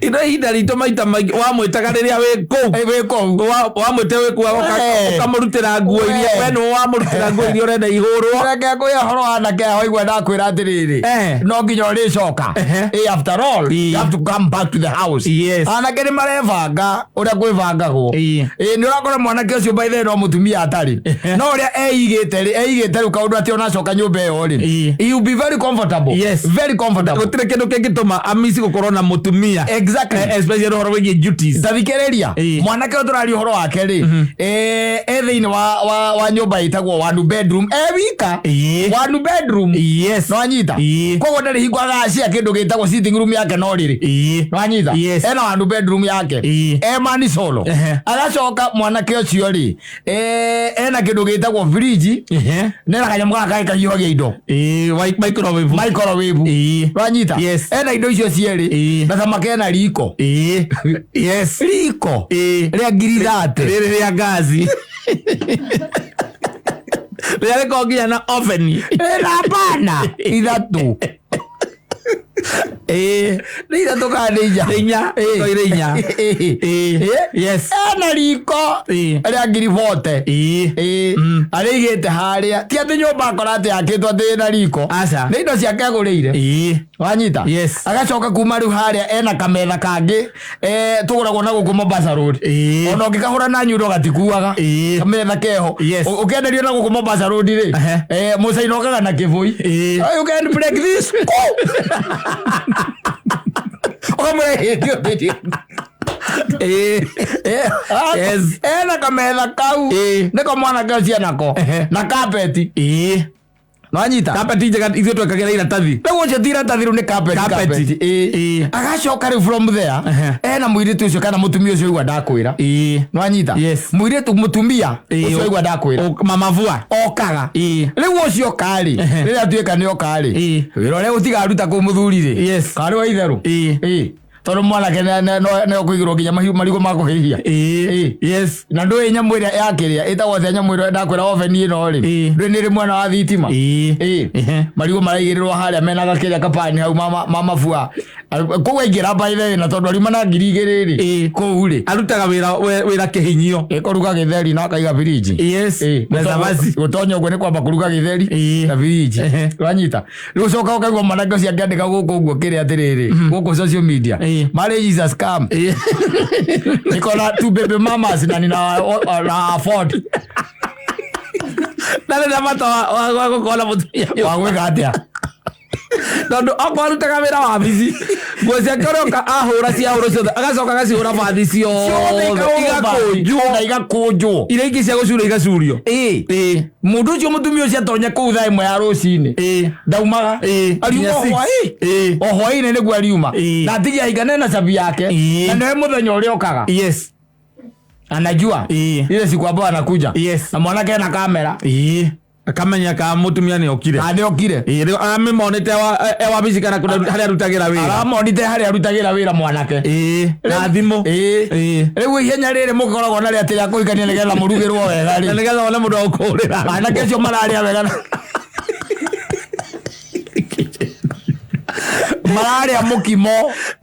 Ino ihinda ritũ maita maingĩ wamwĩtaga rĩrĩa wĩ kũu. Wĩ kũu. Wamwĩte wĩ kũu Eh. ũkamũrutĩra nguo iria Eh. we nĩwe wamũrutĩra nguo iria ũrenda ihũrwo. Reke ngwĩre ũhoro wa anake aya waigua ndakwĩra atĩrĩrĩ, Eh. no nginya ũrĩcoka. Ehe. After all, you have to come back to the house. Yes. Anake nĩ marebanga ũrĩa kwĩbangagwo. Ĩĩ. Ĩĩ, nĩ ũrakora mwanake ũcio by the way no mũtumia atarĩ, no ũrĩa eigĩte rĩ, eigĩte rĩu kaũndũ atĩ ona acoka nyũmba ĩyo rĩ, Ĩĩ. he will be very comfortable. Yes. Very comfortable. Gũtirĩ kĩndũ kĩngĩtũma amici gũkorwo na mũtumia. Exactly. Especially ũhoro wĩgiĩ duties. Tathikĩrĩria, Ĩĩ. mwanake ũyũ tũraria ũhoro wake rĩ, e thĩinĩ wa nyũmba ĩtagwo one bedroom e wika. Ĩĩ. One bedroom. Yes. Nwanyita? Ĩĩ. Koguo ndarĩ hingo agacia kĩndũ gĩtagwo sitting room yake no rĩrĩ. Ĩĩ. Nwanyita? Yes. Ena one bedroom yake. Ĩĩ. E mani solo. Ehe. Agacoka mwanake ũcio rĩ, ena kĩndũ gĩtagwo fridge. Ehe. Nena kanyamũ gaka kangĩ kahiũhagia indo. Ĩĩ, microwave. Microwave. Ĩĩ. Nwanyita? Yes. Ena indo icio cierĩ. Ĩĩ. Na thamaki ena riko. Ĩĩ. Yes. Riko. Ĩĩ. Rĩa 30,000. Rĩrĩ rĩa ngaci. Rĩrĩa rĩkoragwo nginya na oven. Rĩna bana ithatũ. Ĩĩ. Nĩ ithatũ kana nĩ inya? Nĩ inya. Ĩĩ. No irĩ inya. Ĩĩ. Ĩĩ. Ĩĩ. Yes. Ena riko Ĩĩ. rĩa 40,000. Ĩĩ. Ĩĩ. Arĩigĩte harĩa, ti atĩ nyũmba akora atĩ yakĩtwo atĩ ĩna riko. Aca. Nĩ indo ciake agũrĩire. Ĩĩ. Wanyita? Yes. Agacoka kuma rĩu harĩa ena kametha kangĩ, tũgũragwo na gũkũ Mombasa Road. Ĩĩ. Ona ũngĩkahũra na nyundo gatikuaga. Ĩĩ. Kametha keho. Yes. Ũkĩenderio na gũkũ Mombasa Road rĩ, Ehe. mũcaina okaga na kĩbũi. Ĩĩ. Oh, you can break this. Ũkamwĩra hĩndĩ ĩyo. Ĩĩ. Yes. Ena kametha kau. Ĩĩ. Nĩko mwanake ũcio enako. Ehe. Na kapeti. Ĩĩ. Nwanyita? Kapeti njega ithuĩ twekagĩra iratathi. Rĩu ũcio ti iratathi, rĩu nĩ kapeti. Kapeti. Ĩĩ. Ĩĩ. Agacoka rĩu from there, Ehe. ena mũirĩtu ũcio kana mũtumia ũcio aigua ndakwĩra. Ĩĩ. Nwanyita? Yes. Mũirĩtu mũtumia Ĩĩ. ũcio aigua ndakwĩra. Mama vua. Okaga. Ĩĩ. Rĩu ũcio okarĩ, Ehe. rĩrĩa atuĩka nĩ okarĩ, Ĩĩ. wĩra ũrĩa gũtigaruta kũu mũthuri rĩ, Yes. karĩ wa itherũ. Ĩĩ. Ĩĩ. Tondũ mwanake nĩ ũkũigĩrwo nginya marigũ ma kũhĩhia. Ĩĩ. Ĩĩ. Yes. Na ndũĩ nyamũ ĩrĩa yakĩrĩa ĩtagwo atĩa, nyamũ ĩrĩa ndakwĩra oven ĩno rĩ, Ĩĩ. ndũĩ nĩ ĩrĩ mwena wa thitima? Ĩĩ. Ĩĩ. Ehe. Marigũ maraigĩrĩrwo harĩa mena gakĩrĩa kapani hau mama mabua kũu aingĩra by the way, na tondũ ariuma na 2,000 rĩ, Ĩĩ. kũu rĩ Arutaga wĩra kĩhinyio. Ĩkũruga gĩtheri na akaiga biriji. Yes. Ĩĩ. Na cabaci. Gũtonya ũguo nĩ kwamba kũruga gĩtheri Ĩĩ. na biriji. Ehe. Wanyita? Rĩu ũcoka ũkaigua mwanake ũcio akĩandĩka gũkũ ũguo kĩrĩa atĩrĩrĩ, gũkũ social media, Ĩĩ. "Marriage is a scam." Ĩĩ. "Niko na two baby mamas na nina na afford." Ndarĩ na bata wa gũkorwo na mũtumia. Wa gwĩka atĩa? Tondũ okorwo arutaga wĩra wabici, nguo ciake ũrĩa oka ahũra ciahũrwo ciothe, agacoka agacihũra bathi ciothe igakũnjwo. Na igakũnjwo. Iria ingĩ cia gũcurio igacurio. Ĩĩ. Ĩĩ. Mũndũ ũcio, mũtumia ũcio atonya kũu thaa 1 ya rũcinĩ, Ĩĩ. ndaumaga. Ĩĩ. Ariuma Nginya o 6. hwaĩ. Ĩĩ. O hwaĩ-inĩ nĩguo ariuma. Ĩĩ. Na atige aigane na cabi yake. Ĩĩ. Na nĩwe mũthenya ũrĩa okaga Yes. anajua Ĩĩ. ile siku ambayo anakuja. Yes. Na mwanake na kamera. Ĩĩ. Akamenya ka mũtumia nĩ okire. Nĩ okire. Ĩĩ, rĩu aramĩmonete e wabici kana kũrĩa harĩa arutagĩra wĩra. Aramonite harĩa arutagĩra wĩra mwanake. Ĩĩ. Na thimũ. Ĩĩ. Ĩĩ. Rĩu ihenya rĩrĩ mũkoragwo narĩo atĩ rĩa kũhikania nĩgetha mũrugĩrwo wega Na rĩ, nĩgetha wone mũndũ wa gũkũhũrĩra. Anake acio mararĩa wega, mararĩa mũkimo.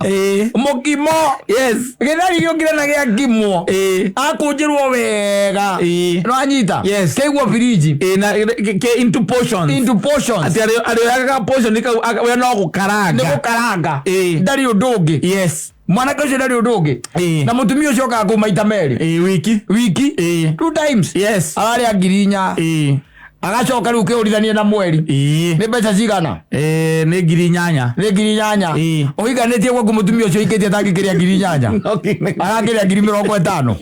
Ĩĩ. Mũkimo. Yes. Gĩtheri gĩũkire na gĩakimwo. Ĩĩ. Akũnjĩrwo wega. Ĩĩ. Nĩwanyita? Yes. Kĩaigwo firiji. Ĩĩ, na kĩ into portions. Into portions. Atĩ arĩoyaga portion kau we no gũkaranga. Nĩ gũkaranga. Ĩĩ. Ndarĩ ũndũ ũngĩ. Yes. Mwanake ũcio ndarĩ ũndũ ũngĩ. Ĩĩ. Na mũtumia ũcio okaga kũu maita merĩ. Ĩĩ, wiki. Wiki. Ĩĩ. Two times. Yes. Ararĩa 4,000. Ĩĩ. Agacoka rĩu kĩũrithanie na mweri. Ĩĩ. Nĩ mbeca cigana? Ĩĩ, nĩ 8,000. Nĩ 8,000. Ĩĩ. Ũhikanĩtie gwaku, mũtumia ũcio aikĩtie atangĩkĩrĩa 8,000, arakĩrĩa 50,000.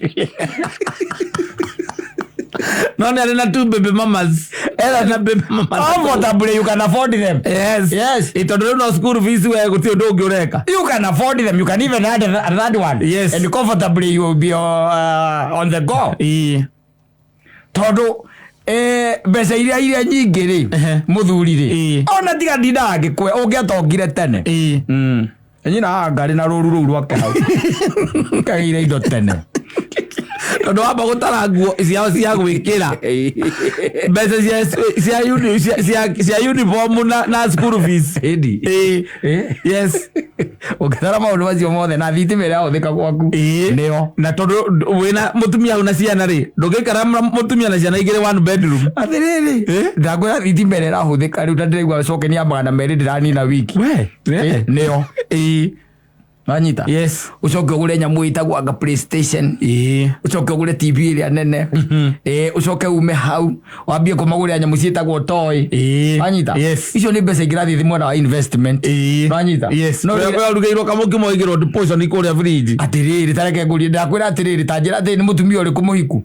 No nĩ arĩ na two baby mamas. Ena na baby mamas. Comfortably you can afford them. Yes. Yes. Ĩ, tondũ rĩu no school fees we gũtirĩ ũndũ ũngĩ ũreka. You can afford them. You can even add a third one. Yes. And comfortably you will be on the go. Ĩĩ. Tondũ mbeca iria nyingĩ rĩ, mũthuri rĩ, ona tiga ndindaga ngĩkwe ũngĩatongire tene. Nyina ngarĩ na rũru rũu rwake hau kagĩire indo tene. Tondũ wamba gũtara nguo ciao cia gwĩkĩra, mbeca cia uniform na school fees. Ĩndi. Ĩĩ. Eh? Yes. Ũngĩtara maũndũ macio mothe na thitima ĩrĩa yahũthĩka gwaku. Ĩĩ. Nĩo. Na tondũ wĩna mũtumia hau na ciana rĩ, ndũngĩikara na mũtumia na ciana igĩrĩ one bedroom. Atĩrĩrĩ, Eh? ndakwĩra thitima ĩrĩa ĩrahũthĩka rĩu, ta ndĩraigua coke ya 200 ndĩranina wiki. We. Eh, nĩo. Ĩĩ. Wanyita? Yes. Ũcoke ũgũre nyamũ ĩtagwo anga PlayStation. Ĩĩ. Ũcoke ũgũre TV ĩrĩa nene. Eh, ũcoke ume hau wambie kũmagũrĩra nyamũ ciĩtagwo toy. Ĩĩ. Wanyita? Yes. Icio nĩ mbeca ingĩrathiĩ mwena wa investment. Ĩĩ. Wanyita? Yes. No Ũrĩa rĩrĩa- ũrugĩirwo kamũkimo ĩgĩrwo deposion kũrĩa fridge. Atĩrĩrĩ, tareke ngũrie, ndakwĩra atĩrĩrĩ, ta njĩra atĩrĩ, nĩ mũtumia ũrĩkũ mũhiku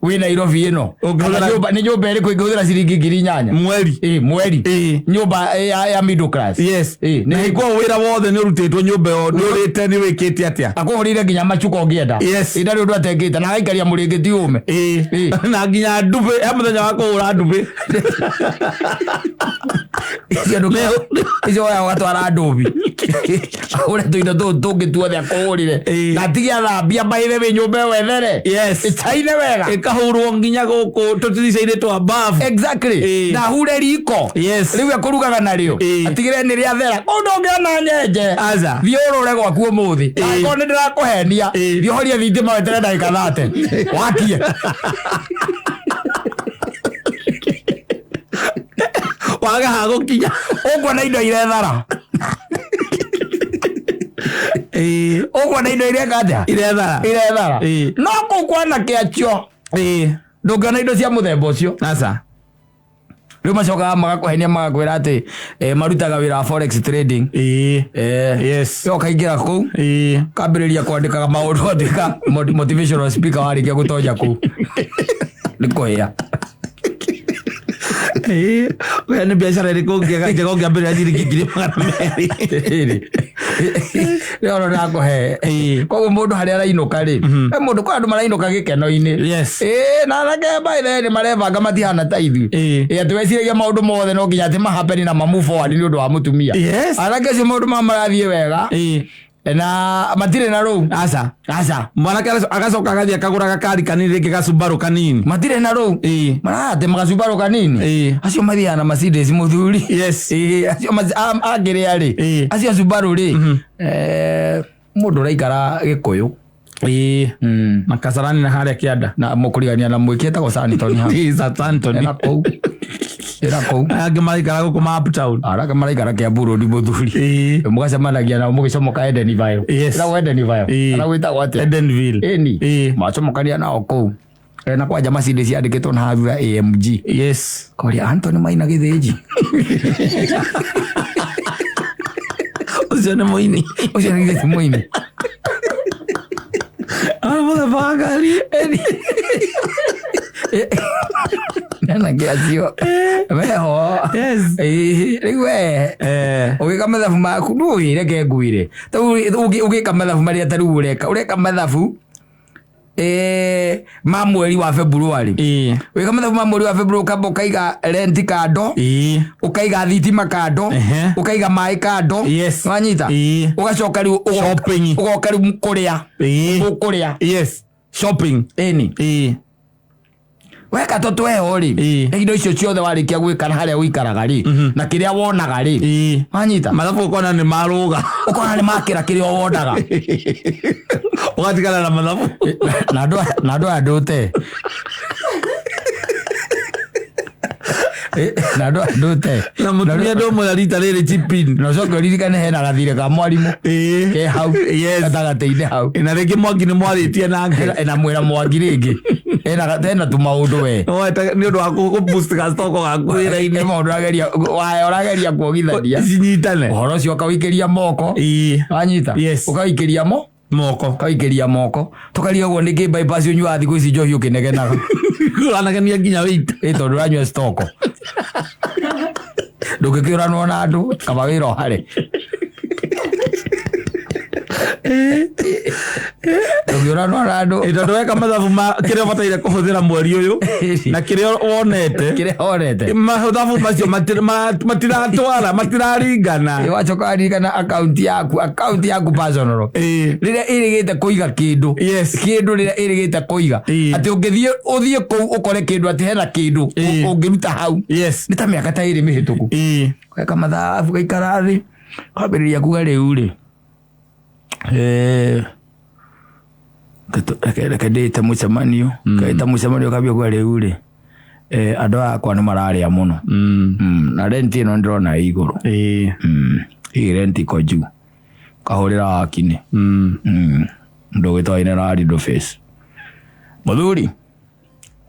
wĩ Nairobi ĩno? Ũngĩhũthĩra- Kana nĩ nyũmba ĩrĩkũ ĩngĩhũthĩra ciringi 8,000? Mweri. Ĩ, mweri. Ĩĩ. Nyũmba ya middle class. Yes. Ĩ, Na nĩ hĩngwo wĩra wothe nĩ ũrutĩtwo nyũmba ĩyo, ndũrĩte, nĩ wĩkĩte atĩa? Akũhũrĩire nginya macuka ũngĩenda. Yes. Ĩ, ndarĩ ũndũ atekĩte na agaikaria mũrĩngĩti ũme. Ĩĩ. Ĩĩ. Na nginya ndubĩ, he mũthenya wa kũhũra ndubĩ. Icio icio woya ũgatwara ndũbi, ahũre tũindo tũu tũngĩ tuothe akũhũrĩre. Ĩĩ. Na atige athambia maithe wĩ nyũmba ĩyo ethere. Yes. Ĩcaine wega. Ĩkahũrwo nginya gũkũ tũtirica-inĩ twa bafu. Exactly. Ĩĩ. Na hure riko. Yes. Rĩu ekũrugaga narĩo. Ĩĩ. Atigĩre nĩ rĩathera kũu, ndũngĩona nyenje. Aca. Thiĩ ũrũre gwaku ũmũthĩ. Ĩĩ. Angĩkorwo nĩ ndĩrakũhenia, Ĩĩ. thiĩ ũhorie thitima, wetere ndagĩka 30, wakie. Wage ha gũkinya. Ũkuona indo irethara. Ĩĩ. Ũkuona indo ireka atĩa? Irethara. Irethara. Ĩĩ. No kũu kwanake acio Ĩĩ. ndũngĩona indo cia mũthemba ũcio. Aca. Rĩu macokaga magakũhenia, magakwĩra atĩ marutaga wĩra wa forex trading. Ĩĩ. Yes. Ũkaingĩra kũu, Ĩĩ. kambĩrĩria kwandĩkaga maũndũ, atuĩka motivational speaker, warĩkia gũtonya kũu nĩ kũhĩa. Ĩĩ. We, nĩ biacara ĩrĩkũ njega ũngĩambĩrĩria ciringi 200,000? Rĩo ndakũhe. Ĩĩ. Koguo mũndũ harĩa arainũka rĩ, he mũndũ, kwĩ andũ marainũka gĩkeno-inĩ. Yes. Ĩĩ, na anake by the way nĩ marebanga, matihana ta ithuĩ. Ĩĩ. Ĩĩ, atĩ weciragia maũndũ mothe no nginya atĩ mahapeni na mamove forward nĩ ũndũ wa mũtumia. Yes. Anake acio maũndũ mao marathiĩ wega Ĩĩ. Na matirĩ na rũu. Aca. Aca. Mwanake agacoka agathiĩ akagũra gakari kanini, rĩngĩ gacubarũ kanini. Matirĩ na rũu. Ĩĩ. Maratĩ magacubarũ kanini. Ĩĩ. Acio mathiaga na Mercedes, mũthuri. Yes. Ĩĩ, acio angĩrĩa rĩ, Ĩĩ. acio Subaru rĩ, mũndũ ũraikara Gĩkũyũ. Ĩĩ. Na Kasarani na harĩa kĩanda. Na mũkũrigania na mwĩki etagwo Santon hau. Ĩĩ, Southampton. Ena kũu, ĩna kũu. Aya angĩ maraikara gũkũ ma uptown. Arake maraikara Kiambu Road, mũthuri. Ĩĩ. Mũgacemanagia nao mũgĩcomoka Edenville. Yes. Ĩtagwo Edenville. Ĩĩ. Kana gwĩtagwo atĩa? Edenville. Ĩni. Ĩĩ. Macomokania nao kũu na kwanja Mercedes ciandĩkĩtwo na hathura AMG. Yes. Koria Anthony Maina Gĩthĩnji. Ũcio nĩ mũini. Ũcio nĩ gĩthĩ mũini. Arĩ mũthemba wa ngari. Anake acio meho. Yes. Ĩĩ, rĩu we ũgĩka mathabu maku ndũĩ, reke ngwĩre. Tarĩu ũgĩka mathabu marĩa tarĩu ũreka mathabu ma mweri wa February. Ĩĩ. Wĩka mathabu ma mweri wa February, ũkamba ũkaiga rent kando, Ĩĩ. ũkaiga thitima kando, Ehe. ũkaiga maĩ kando. Yes. Wanyita? Ĩĩ. Ũgacoka rĩu Shopping. ũgoka rĩu kũrĩa. Ĩĩ. Ũkũrĩa. Yes. Shopping. Ĩni. Ĩĩ. Weka to tweho rĩ, Ĩĩ. na indo icio ciothe warĩkia gwĩka na harĩa ũikaraga rĩ, na kĩrĩa wonaga rĩ, Ĩĩ. wanyita? Mathabu ũkona nĩ marũga. Ũkona nĩ makĩra kĩrĩa wonaga. Ũgatigana na mathabu. Na andũ aya ndũte. Na andũ aya ndũte. Na mũtumia ndũmwĩra rita rĩrĩ chipin. Na ũcoke ũririkane hena gathirĩ ka mwarimũ Ĩĩ. ke hau Yes. gatagatĩ-inĩ hau. Na rĩngĩ mwangi nĩ mwarĩtie nake. Na mwĩra mwangi rĩngĩ hena tũmaũndũ we. Nĩ ũndũ wa kũ-boost gastoko gaku wĩra-inĩ. Nĩ maũndũ ũrageria wae, ũrageria kuogithania Cinyitane. ũhoro ũcio, ũkawĩikĩria moko. Ĩĩ. Wanyita? Yes. Ũkawĩikĩria mo Moko. Ũkawĩikĩria moko, tũkaria ũguo nĩkĩ bypass ũnyuaga thikũ ici njohi ũkĩnegenaga? Ũranegenia nginya wĩita. Ĩ, tondũ ũranyua stoko, ndũngĩkĩũranwo na andũ, kaba wĩra ũhare. Ndũngĩũranwo na andũ. Ĩ, tondũ weka mathabu ma kĩrĩa ũbataire kũhũthĩra mweri ũyũ na kĩrĩa wonete, Kĩrĩa wonete. Mathabu macio matiratwara, matiraringana. Ĩ, wacoka waririkana akaunti yaku personal, rĩrĩa ĩrĩgĩte kũiga kĩndũ, kĩndũ rĩrĩa ĩrĩgĩte kũiga, atĩ ũngĩthiĩ ũthiĩ kũu ũkore kĩndũ, atĩ hena kĩndũ ũngĩruta hau, nĩ ta mĩaka ta 2 mĩhĩtũku. Weka mathabu, gaikara thĩ, kwambĩrĩria kuga rĩu rĩ, reke ndĩte mũcemanio, kaĩta mũcemanio, kambia kuga rĩu rĩ, andũ aya akwa nĩ mararĩa mũno. Na rent ĩno ndĩrona ĩ igũrũ. Hii rent iko juu. Kahũrĩra wakini. Mũndũ ũgwĩtwo General Face, mũthuri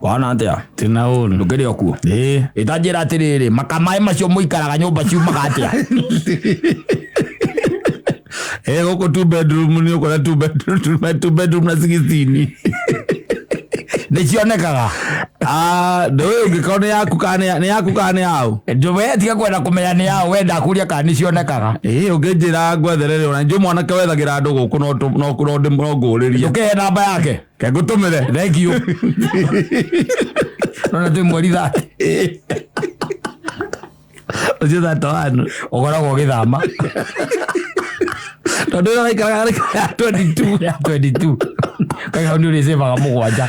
wana atĩa? Tina ũru. Ndũkĩrĩ o kuo? Ĩ. Ĩtanjĩra atĩrĩrĩ, makamaĩ macio mũikaraga nyũmba ciumaga atĩa? Eh, gũkũ two bedroom nĩ ũkora two bedroom na 16. Nĩ cionekaga? Ah, ndũĩ ũngĩkorwo nĩ yaku kana nĩ yaku kana nĩ yao. We tiga kwenda kũmenya nĩ yao, we ndakũria kana nĩ cionekaga. Ĩ, ũngĩnjĩra ngwetherere, ona njũ mwanake wethagĩra andũ gũkũ, no no ngũrĩrie. Ndũkĩhe namba yake. Ke ngũtũmĩre. Thank you. Nona twĩ mweri 30. Ũcio 31. Ũkoragwo ũgĩthama. Tondũ ĩyo raikaraga ya 22. Ya 22 kaga hau nĩ ũrĩcĩvaga mũgwanja.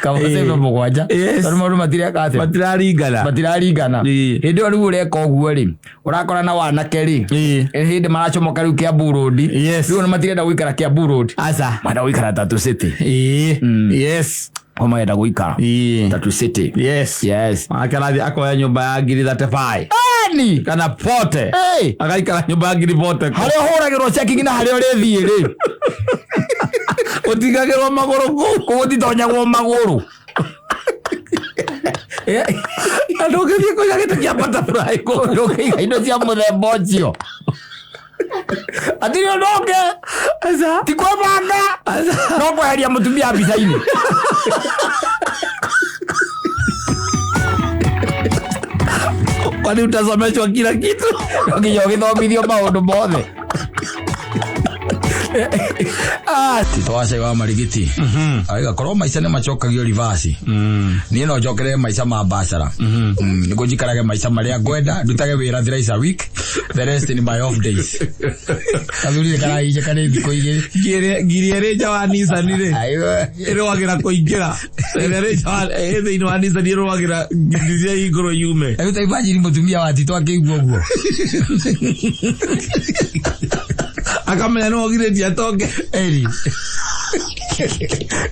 Kamũcĩve mũgwanja. Tondũ maũndũ matireka atĩa? Matiraringana. Matiraringana. Hĩndĩ ĩyo rĩu ũreka ũguo rĩ, ũrakora na wanake rĩ, hĩndĩ maracomoka rĩu Kiambu Road. Rĩu ona matirenda gũikara Kiambu Road. Aca. Marenda gũikara Tatu City. O marenda gũikara Tatu City. Yes. Mwanake arathiĩ akoya nyũmba ya ngiri 35 Ani kana 40. Hey! Agaikara nyũmba ya ngiri 40. Harĩa ũhũragĩrwo checking na harĩa ũrĩthiĩ rĩ, ũtigagĩrwo magũrũ kũu. Kũu ũtitonyagwo magũrũ. Na ndũngĩthiĩ kũiga gĩtĩ kĩa butterfly kũu. Ndũngĩiga indo cia mũthemba ũcio, hatirĩ ũndũ ũngĩ. Aca. Ti kwĩbanga, no kweheria mũtumia mbica-inĩ. Kwani utasomeshwa kila kitu? No nginya ũgĩthomithio maũndũ mothe. Tito wa cai wa marigiti aiga korwo maica nĩ macokagio rivasi, niĩ no njokerere maica ma bacara, nĩguo njikarage maica marĩa ngwenda, ndutage wĩra thrice a week, the rest in my off days. Kathuri nĩ karahinjĩka nĩ thikũ 2. Ngiri ĩrĩ nja wa Nissan rĩ, Aiwa. ĩrũagĩra kũingĩra ĩrĩa ĩrĩ nja ĩ thĩinĩ wa Nissan, ĩrũagĩra nginya hingũrwo yume. Rĩu ta imagine mũtumia wa Tito akĩigua ũguo. Akamenya nĩ wogirĩtie atonge. Eri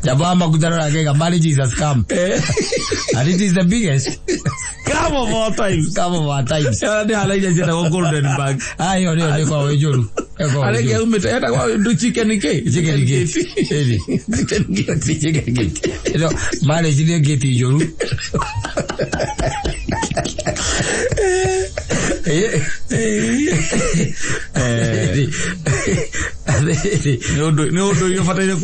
jamaa maguta rora marriage is a scam and it is the biggest scam of all times. Scam of our times. Ĩyo nĩ hana iria ciĩtagwo golden bag. Ayo nĩyo nĩkoragwo ĩ njũru. Ĩkoragwo ĩ arĩa njũru. aumĩte etagwo ndu chicken kĩ. Chicken gate. Eri. Chicken gate. Chicken gate. Ĩno marriage nĩ gate njũru. Nĩ ũndũ ũrĩa ũbataire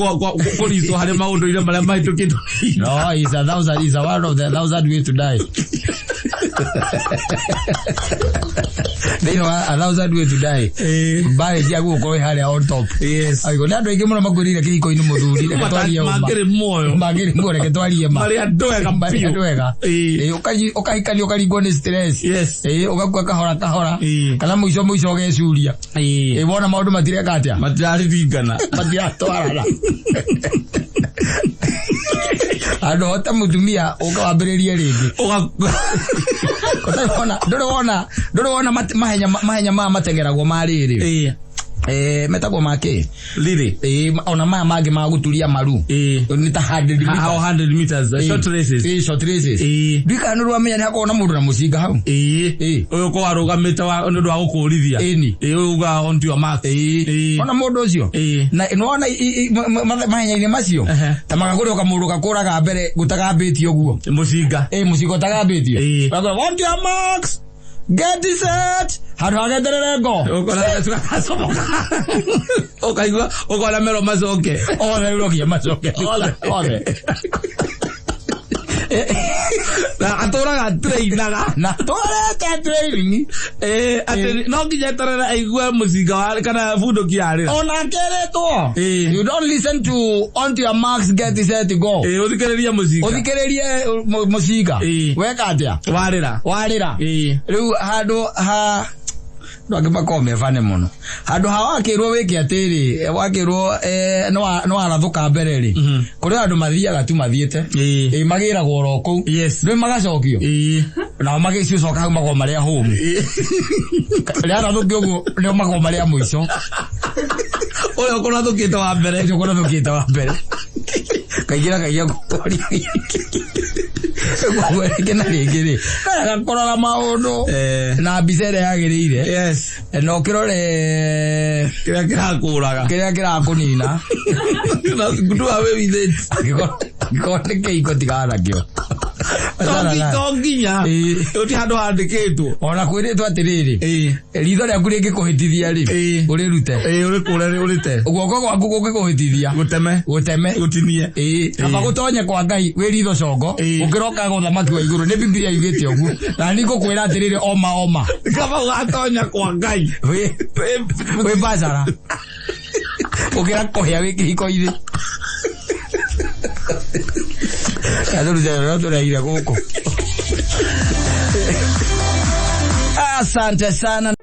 kũricwo harĩ maũndũ marĩa mahĩtũkĩtwo. No, it's a thousand, it's a one of the thousand ways to die. Thĩinĩ wa a thousand ways to die. Marriage yaku gũkorwo ĩ harĩa on top. Aigo nĩ andũ aingĩ mũno makuĩrĩire kĩhiko-inĩ, mũthuri, reke twarie ũma. Mangĩrĩ muoyo. Mangĩrĩ muoyo, reke twarie ma. Marĩ andũ ega Marĩ biũ. andũ ega. Ĩ, ũkahikania ũkaringwo nĩ stress. Ĩ, ũgakua kahora kahora. Kana mũico mũico ũgecuria. Ĩ, wona maũndũ matireka atĩa? Matiraringana. Matiratwarana. Andũ hote mũtumia ũka wambĩrĩrie rĩngĩ. Ũtarĩ wona, ndũrĩ wona mahenya maya matengeragwo ma rĩrĩ, metagwo makĩ? Rĩrĩ. Ona maya mangĩ ma gũturia maru, nĩ ta 100 meters. How 100 meters short races. Ĩ, short races. Ndika nĩ rwamenya nĩ hakoragwo na mũndũ na mũcinga hau. Ũyũ ko arũgamĩte nĩ ũndũ wa gũkũrithia. Ĩni. Ũyũ uga on to your mark. Ona mũndũ ũcio na nĩwona mahenya-inĩ macio, ta magakũrĩ kamũndũ gakũraga mbere gũtagambĩtie ũguo. Mũcinga. Ĩ, mũcinga ũtagambĩtie. Ũgakora, "On to your marks, get set," handũ hageterere ngo. Ũkora gacomoka, ũkaigua ũkona mero macoke. Othe rĩu no nginya macoke. Othe. Othe. Na atũraga trainaga. Na twarete training. Atĩ no nginya eterere aigue mũcinga wa kana bunduki yarĩra. Ona keretwo. Ĩĩ. You don't listen to on your marks get set go. Ĩĩ, ũthikĩrĩrie mũcinga. Ũthikĩrĩrie mũcinga. Ĩĩ. Weka atĩa? Warĩra. Warĩra. Ĩĩ. Rĩu handũ ha andũ angĩ makoragwo me bane mũno. Handũ ha wakĩrwo wĩke atĩrĩ, wakĩrwo nĩ warathũka mbere rĩ, kũrĩ andũ mathiaga tu mathiĩte. Ĩĩ. Ĩĩ, magĩragwo oro kũu. Yes. Rĩu magacokio. Ĩĩ. Nao magĩcoka hau makoragwo marĩ a home. Rĩarathũkio ũguo nĩo makoragwo marĩ a mũico. Ũrĩa ũkũrathũkĩte wa mbere. Ũcio ũkũrathũkĩte wa mbere. Kaingĩ na kaingĩ akũria. Rĩngĩ na rĩngĩ rĩ, karega kũrora maũndũ na mbica ĩrĩa yagĩrĩire. Yes. Na ũkĩrore Kĩrĩa kĩrakũraga. kĩrĩa kĩrakũnina. Na do away with it. Angĩkorwo nĩ kĩhiko tigana nakĩo. To nginya. Ĩĩ. Gũtirĩ handũ handĩkĩtwo. Ona kwĩrĩtwo atĩrĩrĩ, Ĩĩ. ritho rĩaku rĩngĩkũhĩtithia rĩ, Ĩĩ. ũrĩrute. Ĩĩ, ũrĩkũre ũrĩte. Guoko gwaku kũngĩkũhĩtithia, Gũteme. gũteme. Gũtinie. Ĩĩ, kaba gũtonye kwa Ngai wĩ ritho congo, Ĩĩ. ũkĩroka ũthamaki wa igũrũ. Nĩ Bibilia yugĩte ũguo. Na niĩ ngũkwĩra atĩrĩrĩ, oma oma. Kaba ũgatonya kwa Ngai. Wĩ bacara. Ũkĩra kũhĩa wĩ kĩhiko-inĩ. Tũrute ũrĩa tũrehire gũkũ. Asante sana.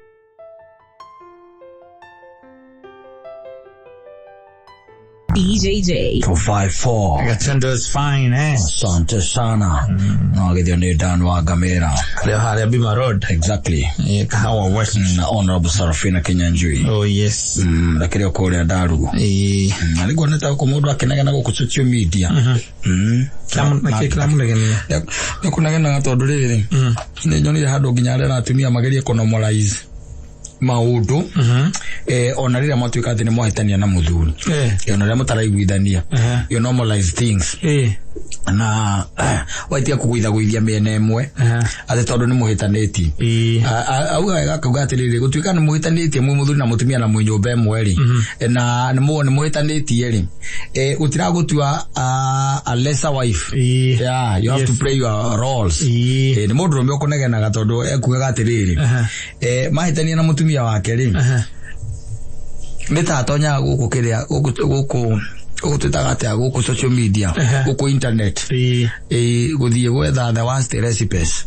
DJJ. 454. Gatundo's fine, eh? Asante sana. No githio nĩ Dan wa Ngamĩra. Leo harĩa Bima Road. Exactly. Eh, Kahawa West. Na Honorable Sarafina Kinyanjui. Oh, yes. Na kĩrĩa kũrĩa Ndarugu. Ĩĩ. Na nĩguo nĩ ta gũkũ mũndũ akĩnegena gũkũ social media. Nĩkĩ kĩramũnegenia? Nĩ kũnegenaga tondũ rĩrĩ, nĩ nyonire handũ nginya arera atumia magerie kũnormalize maũndũ, ona rĩrĩa mwatuĩka atĩ nĩ mwahĩtania na mũthuri, ona rĩrĩa mũtaraiguithania, you normalize things. Na waitia kũgũithagũithia mĩena ĩmwe atĩ tondũ nĩ mũhĩtanĩtie. Auga wega akauga atĩrĩrĩ, gũtuĩka nĩ mũhĩtanĩtie mwĩ mũthuri na mũtumia na mwĩ nyũmba ĩmwe rĩ, na nĩ mũhĩtanĩtie rĩ, gũtiragũtua a lesser wife. Yeah, you have to play your roles. Nĩ mũndũ ũrũme ũkũnegenaga tondũ ekugaga atĩrĩrĩ, mahĩtania na mũtumia wake rĩ, nĩ ta atonyaga gũkũ kĩrĩa gũkũ gũkũ twĩtaga atĩa gũkũ social media, gũkũ internet, gũthiĩ gwetha the worst recipes.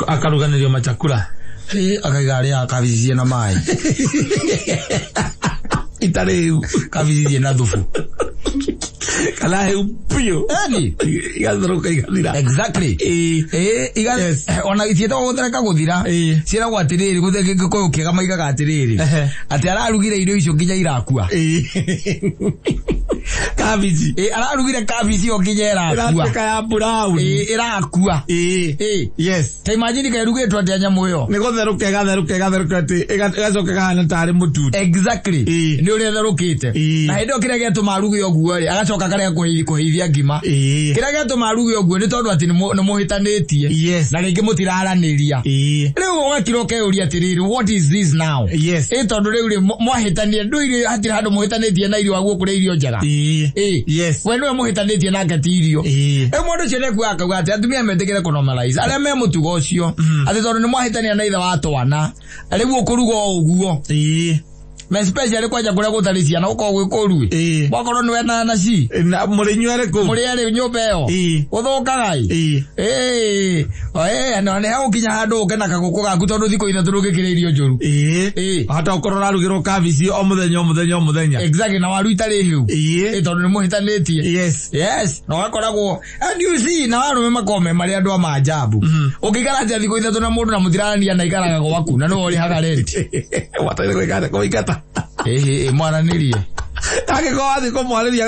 Akaruganĩrio machakula. Akaiga arĩa kabici na maĩ. Itarĩ hĩu. Kabici na thubu. Kana hĩu biũ. Eni. Igatherũka igathira. Exactly. Yes. Ona itiĩtagwo gũthereka gũthira. Ciĩragwo atĩrĩrĩ, gĩkũyũ kĩega maigaga atĩrĩrĩ, atĩ ararugire irio icio nginya irakua. Kabici. Ararugire kabici ĩyo nginya ĩrakua. Ĩratuĩka ya brown. Ĩrakua. Yes. Ta imagine kaĩrugĩtwo atĩa nyamũ ĩyo. Nĩ gũtherũka ĩgatherũka ĩgatherũka atĩ ĩgacoka ĩkahana tarĩ mũtutu. Exactly. Nĩ ũrĩa ĩtherũkĩte. Na hĩndĩ ĩyo kĩrĩa gĩatũma aruge ũguo rĩ, agacoka akarega kũhĩithia ngima. Kĩrĩa gĩatũma aruge ũguo nĩ tondũ atĩ nĩ mũhĩtanĩtie. Yes. Na rĩngĩ mũtiraranĩria. Rĩu ũgakira ũkeyũria atĩrĩrĩ, what is this now? Yes. Tondũ rĩu rĩ, mwahĩtania, ndũire hatirĩ handũ mũhĩtanĩtie na irio waguo kũrĩa irio njega. Yes. We nĩwe mũhĩtanĩtie nake ti irio. Rĩu mũndũ ũcio nĩekuaga akauga atĩ atumia metĩkĩre kũnormalize arĩa me mũtugo ũcio, atĩ tondũ nĩ mwahĩtania na ithe wa twana, rĩu ũkũruga o ũguo. Na especially kwanja kũrĩa gũtarĩ ciana gũkoragwo gwĩ kũũru. Wakorwo nĩwe na ci. Na mũrĩ inyuerĩ kũu. Mũrĩ erĩ nyũmba ĩyo. Gũthũkaga ĩ. Na nĩ hagũkinya handũ ũke na kagũkũ gaku tondũ thikũ ithatũ ndũngĩkĩrĩa irio njũru. Hata ũkorwo ũrarugĩrwo kabici o mũthenya o mũthenya o mũthenya. Exactly, na waru itarĩ hĩu. Tondũ nĩ mũhĩtanĩtie. Yes. Yes, na ũgakoragwo, and you see, na arũme makoragwo me marĩ andũ a maajabu. Ũngĩikara atĩa thikũ ithatũ na mũndũ na mũtirarania na aikaraga gwaku na nĩwe ũrĩhaga rent. Wataire gwĩka atĩa? Kũmũingata. Mwaranĩrie. Angĩkorwo wathiĩ kũmwarĩria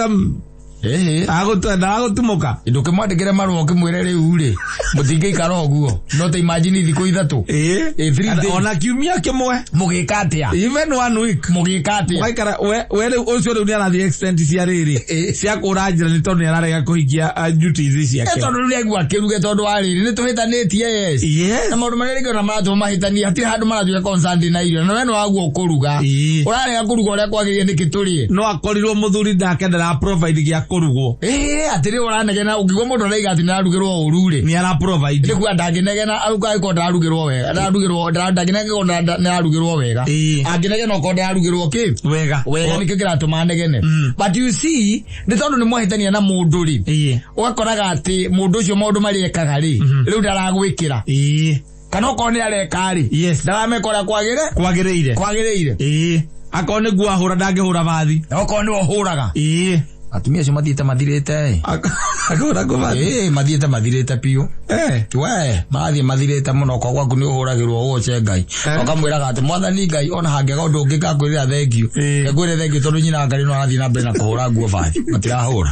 agũtumũka. Ndũkĩmwandĩkĩre marũa ũkĩmwĩre rĩu rĩ, mũtingĩikara ũguo. No ta imagine thikũ ithatũ. 3 days. Ona kiumia kĩmwe. Mũgĩka atĩa? Even 1 week. Mũgĩka atĩa? Waikara, we rĩu ũcio rĩu nĩarathiĩ extent cia rĩrĩ. Cia kũra njĩra nĩ tondũ nĩararega kũhingia duties ciake. Tondũ rĩu nĩaigua akĩruge tondũ wa rĩrĩ, nĩtũhĩtanĩtie, yes. Yes. Na maũndũ marĩa rĩngĩ ona maratũma mahĩtanie, hatirĩ handũ maratuĩka concerned na irio. Na we nĩ waguo kũruga. Ũrarega kũruga ũrĩa kwagĩrĩire nĩkĩ tũrĩe? No akorirwo mũthuri nake ndara provide gĩa kũrugwo. Ĩĩ, atĩ rĩu ũranegena ũngĩigua mũndũ araiga atĩ nĩararugĩrwo ũru rĩ, Nĩ ara provide. nĩ kuga ndangĩnegena angĩkorwo ndararugĩrwo wega, ndararugĩrwo ndangĩnegena okorwo nĩararugĩrwo wega. Ĩĩ. Angĩnegena okorwo ndararugĩrwo kĩ Wega. wega, nĩkĩo kĩratũma anegene. But you see, nĩ tondũ nĩ mwahĩtania na mũndũ rĩ, Ĩĩ. ũgakoraga atĩ mũndũ ũcio maũndũ marĩa ekaga rĩ, rĩu ndaragwĩkĩra, Ĩĩ. kana okorwo nĩ areka rĩ, Yes. ndarameka ũrĩa kwagĩrĩire. Kwagĩrĩire. Kwagĩrĩire. Ĩĩ. Akorwo nĩ nguo ahũra, ndangĩhũra bathi. Na okorwo nĩwe ũhũraga. Ĩĩ. Atumia acio mathiĩte mathirĩte. Akahũra nguo bathi. Ĩĩ, mathiĩte mathirĩte biũ. Eh. We marathiĩ mathirĩte mũno. Okorwo gwaku nĩ ũhũragĩrwo, ũgoce Ngai. Ũkamwĩraga atĩ Mwathani Ngai, ona hangĩaga ũndũ ũngĩ ngakwĩrĩra thengiũ. Ngwĩre thengiũ tondũ nyina Ngai no arathiĩ na mbere na kũhũra nguo bathi, matirahũra.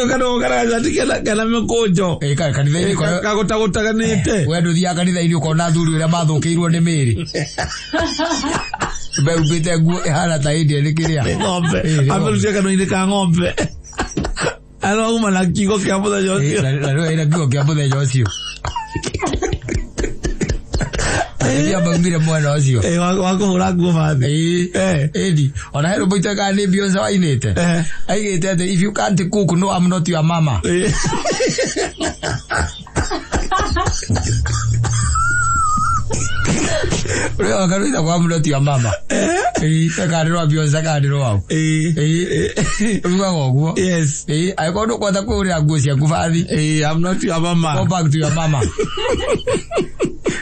Kana karacati kena mĩkũnjo. Ĩĩ, kanitha-inĩ Kagũtagũtaganĩte. We ndũthiaga kanitha-inĩ ũkona athuri ũrĩa mathũkĩirwo nĩ mĩĩrĩ, mehumbĩte nguo ĩhana ta ĩndĩ nĩ kĩrĩa. Ng'ombe. Ĩĩ, nĩ ng'ombe. Amĩrutie kanua-inĩ ka ng'ombe. Arauma na kiugo kĩa mũthenya ũcio. Na rĩu ĩna kiugo kĩa mũthenya ũcio, atumia maumire mwena ũcio. Ĩĩ, wa kũhũra nguo bathi. Ĩĩ. Eh. Ĩni ona he rwĩmbo itwekaga nĩ Beyonce wainĩte. Eh. Aigĩte atĩ, "If you can't cook, no, I'm not your mama." Ĩĩ. Ũrĩa wakarwĩta kwa "I'm not your mama". Ĩĩ, kana nĩ rwa Beyonce kana nĩ rwao. Ĩĩ. Ĩĩ, rugaga ũguo. Yes. Ĩĩ, angĩkorwo ndũkũhota kwĩhũrĩra nguo ciaku bathi, Ĩĩ, I'm not your go mama. back to your mama.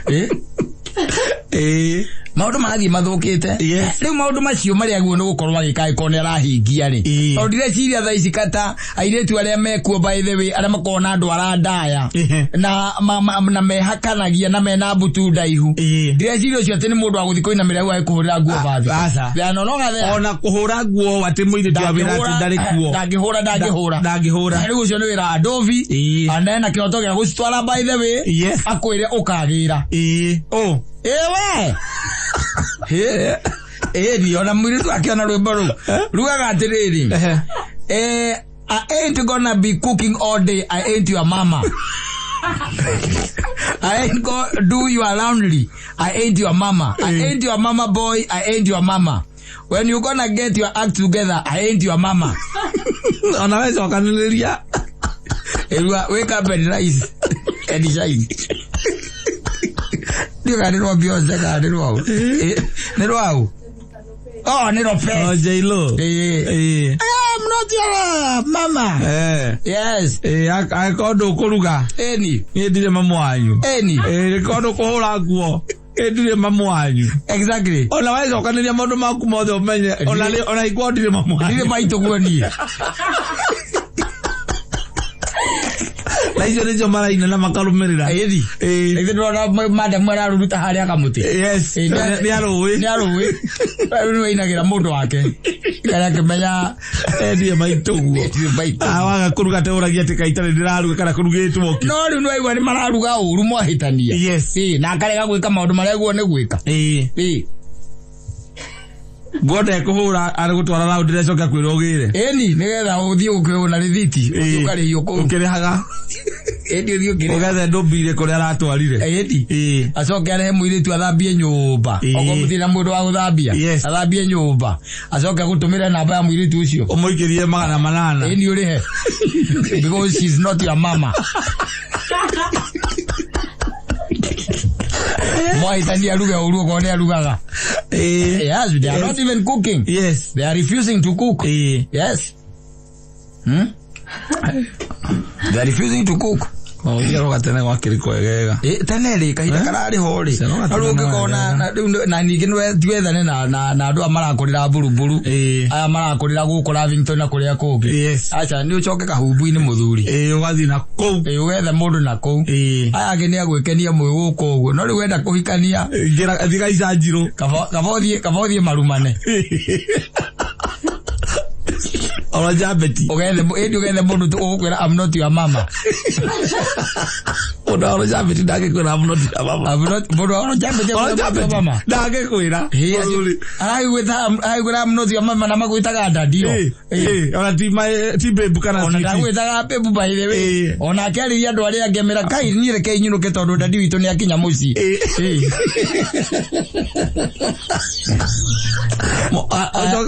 Ĩĩ. Ĩĩ. Maũndũ marathiĩ mathũkĩte. Yes. Rĩu maũndũ macio marĩa agĩrĩirwo nĩ gũkorwo agĩka angĩkorwo nĩ arahingia rĩ, Ĩĩ. tondũ ndireciria thaa ici kata airĩtu arĩa mekuo, by the way, arĩa makoragwo na andũ arandaya na na mehakanagia na mena mbutu ndaihu, Ĩĩ. ndireciria ũcio atĩ nĩ mũndũ wa gũthiĩ kũinamĩra hau agĩkũhũrĩra nguo bathi. Aca. They are no longer there. Ona kũhũra nguo atĩ mũirĩtu wa wĩra atĩ ndarĩ kuo. Ndangĩhũra, ndangĩhũra. Ndangĩhũra. Rĩu ũcio nĩ wĩra wa ndovi. Ĩĩ. Na ena kĩhoto gĩa gũcitwara, by the way. Yes. Akwĩre ũkagĩra. Ĩĩ. Oh. Ĩwe ĩni ona mũirĩtu akĩona rwĩmbo rũu rugaga atĩrĩrĩ, "I ain't gonna be cooking all day, I ain't your mama. I ain't gonna do your laundry, I ain't your mama. I ain't your mama, boy, I ain't your mama. When you gonna get your act together? I ain't your mama." Ona we cokanĩrĩria. Ĩrua, wake up and rise and shine. Ndiũ kana nĩ rwa Beyonce kana nĩ rwaũ. Nĩ rwaũ? Oh, nĩ Lopez. Oh, J-Lo. Ĩĩ. Ĩĩ. I'm not your mama. Eh. Yes. Ĩĩ, angĩkorwo ndũkũruga, Ĩni. niĩ ndirĩ mamu wanyu. Ĩni. Ĩĩ, angĩkorwo ndũkũhũra nguo, niĩ ndirĩ mamu wanyu. Exactly. Ona wecokanĩria maũndũ maku mothe, ũmenye ona ona ingĩkorwo ndirĩ mamu Ndirĩ wanyu. maitũ guo niĩ. Na icio nĩcio maraina na makarũmĩrĩra. Ĩni. Ĩĩ. Ithe ndĩrona madamu araruruta harĩa kamũtĩ. Yes. Ĩĩ, Nĩ arũĩ. Nĩ arũĩ. Rĩu nĩwe ainagĩra mũndũ wake. Kana akĩmenya Ndirĩ maitũ guo. ndirĩ maitũ. Ah, waga kũruga teũragia atĩ kaĩ itarĩ ndĩraruga kana kũrugĩtwo kĩ. No rĩu nĩwaigua nĩ mararuga ũru mwahĩtania. Yes. Ĩĩ, na akarega gwĩka maũndũ marĩa guo nĩ gwĩka. Ĩĩ. Ĩĩ. Nguo ndekũhũra, arĩ gũtwara raundi, ndecoka kwĩrwo ũgĩre. Ĩni, nĩgetha ũthiĩ ũkĩrĩhwo na rĩthiti, ũthiĩ ũkarĩhio kũu. Ũkĩrĩhaga. Ĩni, ũthiĩ ũkĩrĩha. Ũgethe ndũmbire kũrĩa aratwarire. Ĩni. Ĩĩ. Acoke arehe mũirĩtu athambie nyũmba. Ĩĩ. Okorwo mũtirĩ na mũndũ wa gũthambia, Yes. athambie nyũmba, acoke agũtũmĩre namba ya mũirĩtu ũcio. Ũmũikĩrie 800. Ĩni, ũrĩhe because she's not your mama. Mwahĩtania aruge ũru okorwo nĩ arugaga. Ĩĩ. Yes, they are not even cooking. Yes. They are refusing to cook. Ĩĩ. Yes, They are refusing to cook. Ũgĩaroga tene gwakĩrĩ kwegega. Ĩ, tene rĩ, kahinda kararĩ ho rĩ, Cero na rĩu gatene ũngĩkona na rĩu na ningĩ twethane na andũ aya marakũrĩra mburumburu, Ĩĩ. aya marakũrĩra gũkũ Lavington na kũrĩa kũngĩ. Yes. Aca, nĩ ũcoke kahumbu-inĩ mũthuri. Ĩĩ, ũgathiĩ na kũu. Ĩ, ũgethe mũndũ na kũu. Ĩĩ. Aya angĩ nĩ agwĩkenia mwĩ gũkũ ũguo, no rĩu wenda kũhikania, Ingĩra thiĩ gaicanjirũ. kaba ũthiĩ marumane. Ona njambeti. Ũgethe ĩndĩ ũgethe mũndũ ũgũkwĩra, "I'm not your mama." Mũndũ wa Rũjambĩti ndangĩkwĩra I'm not your mama. Mũndũ wa Rũjambĩti Wa Rũjambĩti mama. ndangĩkwĩra. Mũthuri. Araigwĩta I'm not your mama na magwĩtaga daddy o. Ona ti babe kana Ona sweetie. ndagwĩtaga babe by the way. Ona akĩarĩria andũ arĩa angĩ amera kai niĩ reke inyũrũke tondũ daddy witũ nĩ akinya mũciĩ.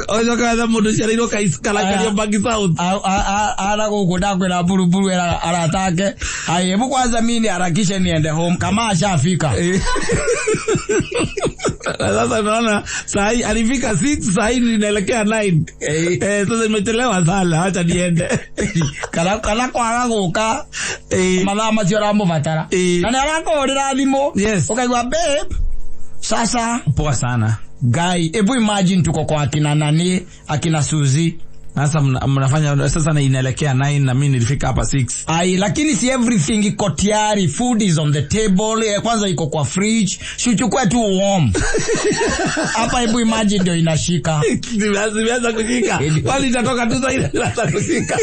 Ocoke wethe mũndũ ũciarĩirwo kana Kariobangi South. Ara gũkũ ndakwĩra mburuburu era arata ake. Ai, hebu kwanza mimi niharakishe niende home kama ashafika. Sasa unaona saa hii alifika 6, saa hii ninaelekea 9. Sasa nimechelewa sana, acha niende. Kana kwaga gũka mathaa macio ũramũbatara. Na nĩ arakũhũrĩra thimũ. Yes. Ũkaigua babe. Sasa Poa sana. Guy, hebu imagine tuko kwa akina nani, akina Suzy. Sasa mnafanya sasa na inaelekea 9 na mimi nilifika hapa 6. Ai, lakini si everything iko tayari, food is on the table, kwanza iko kwa fridge, si uchukue tu warm. Hapa hebu imagine ndio inashika. Zimeanza kushika. Kwani itatoka tu sasa inaanza kushika.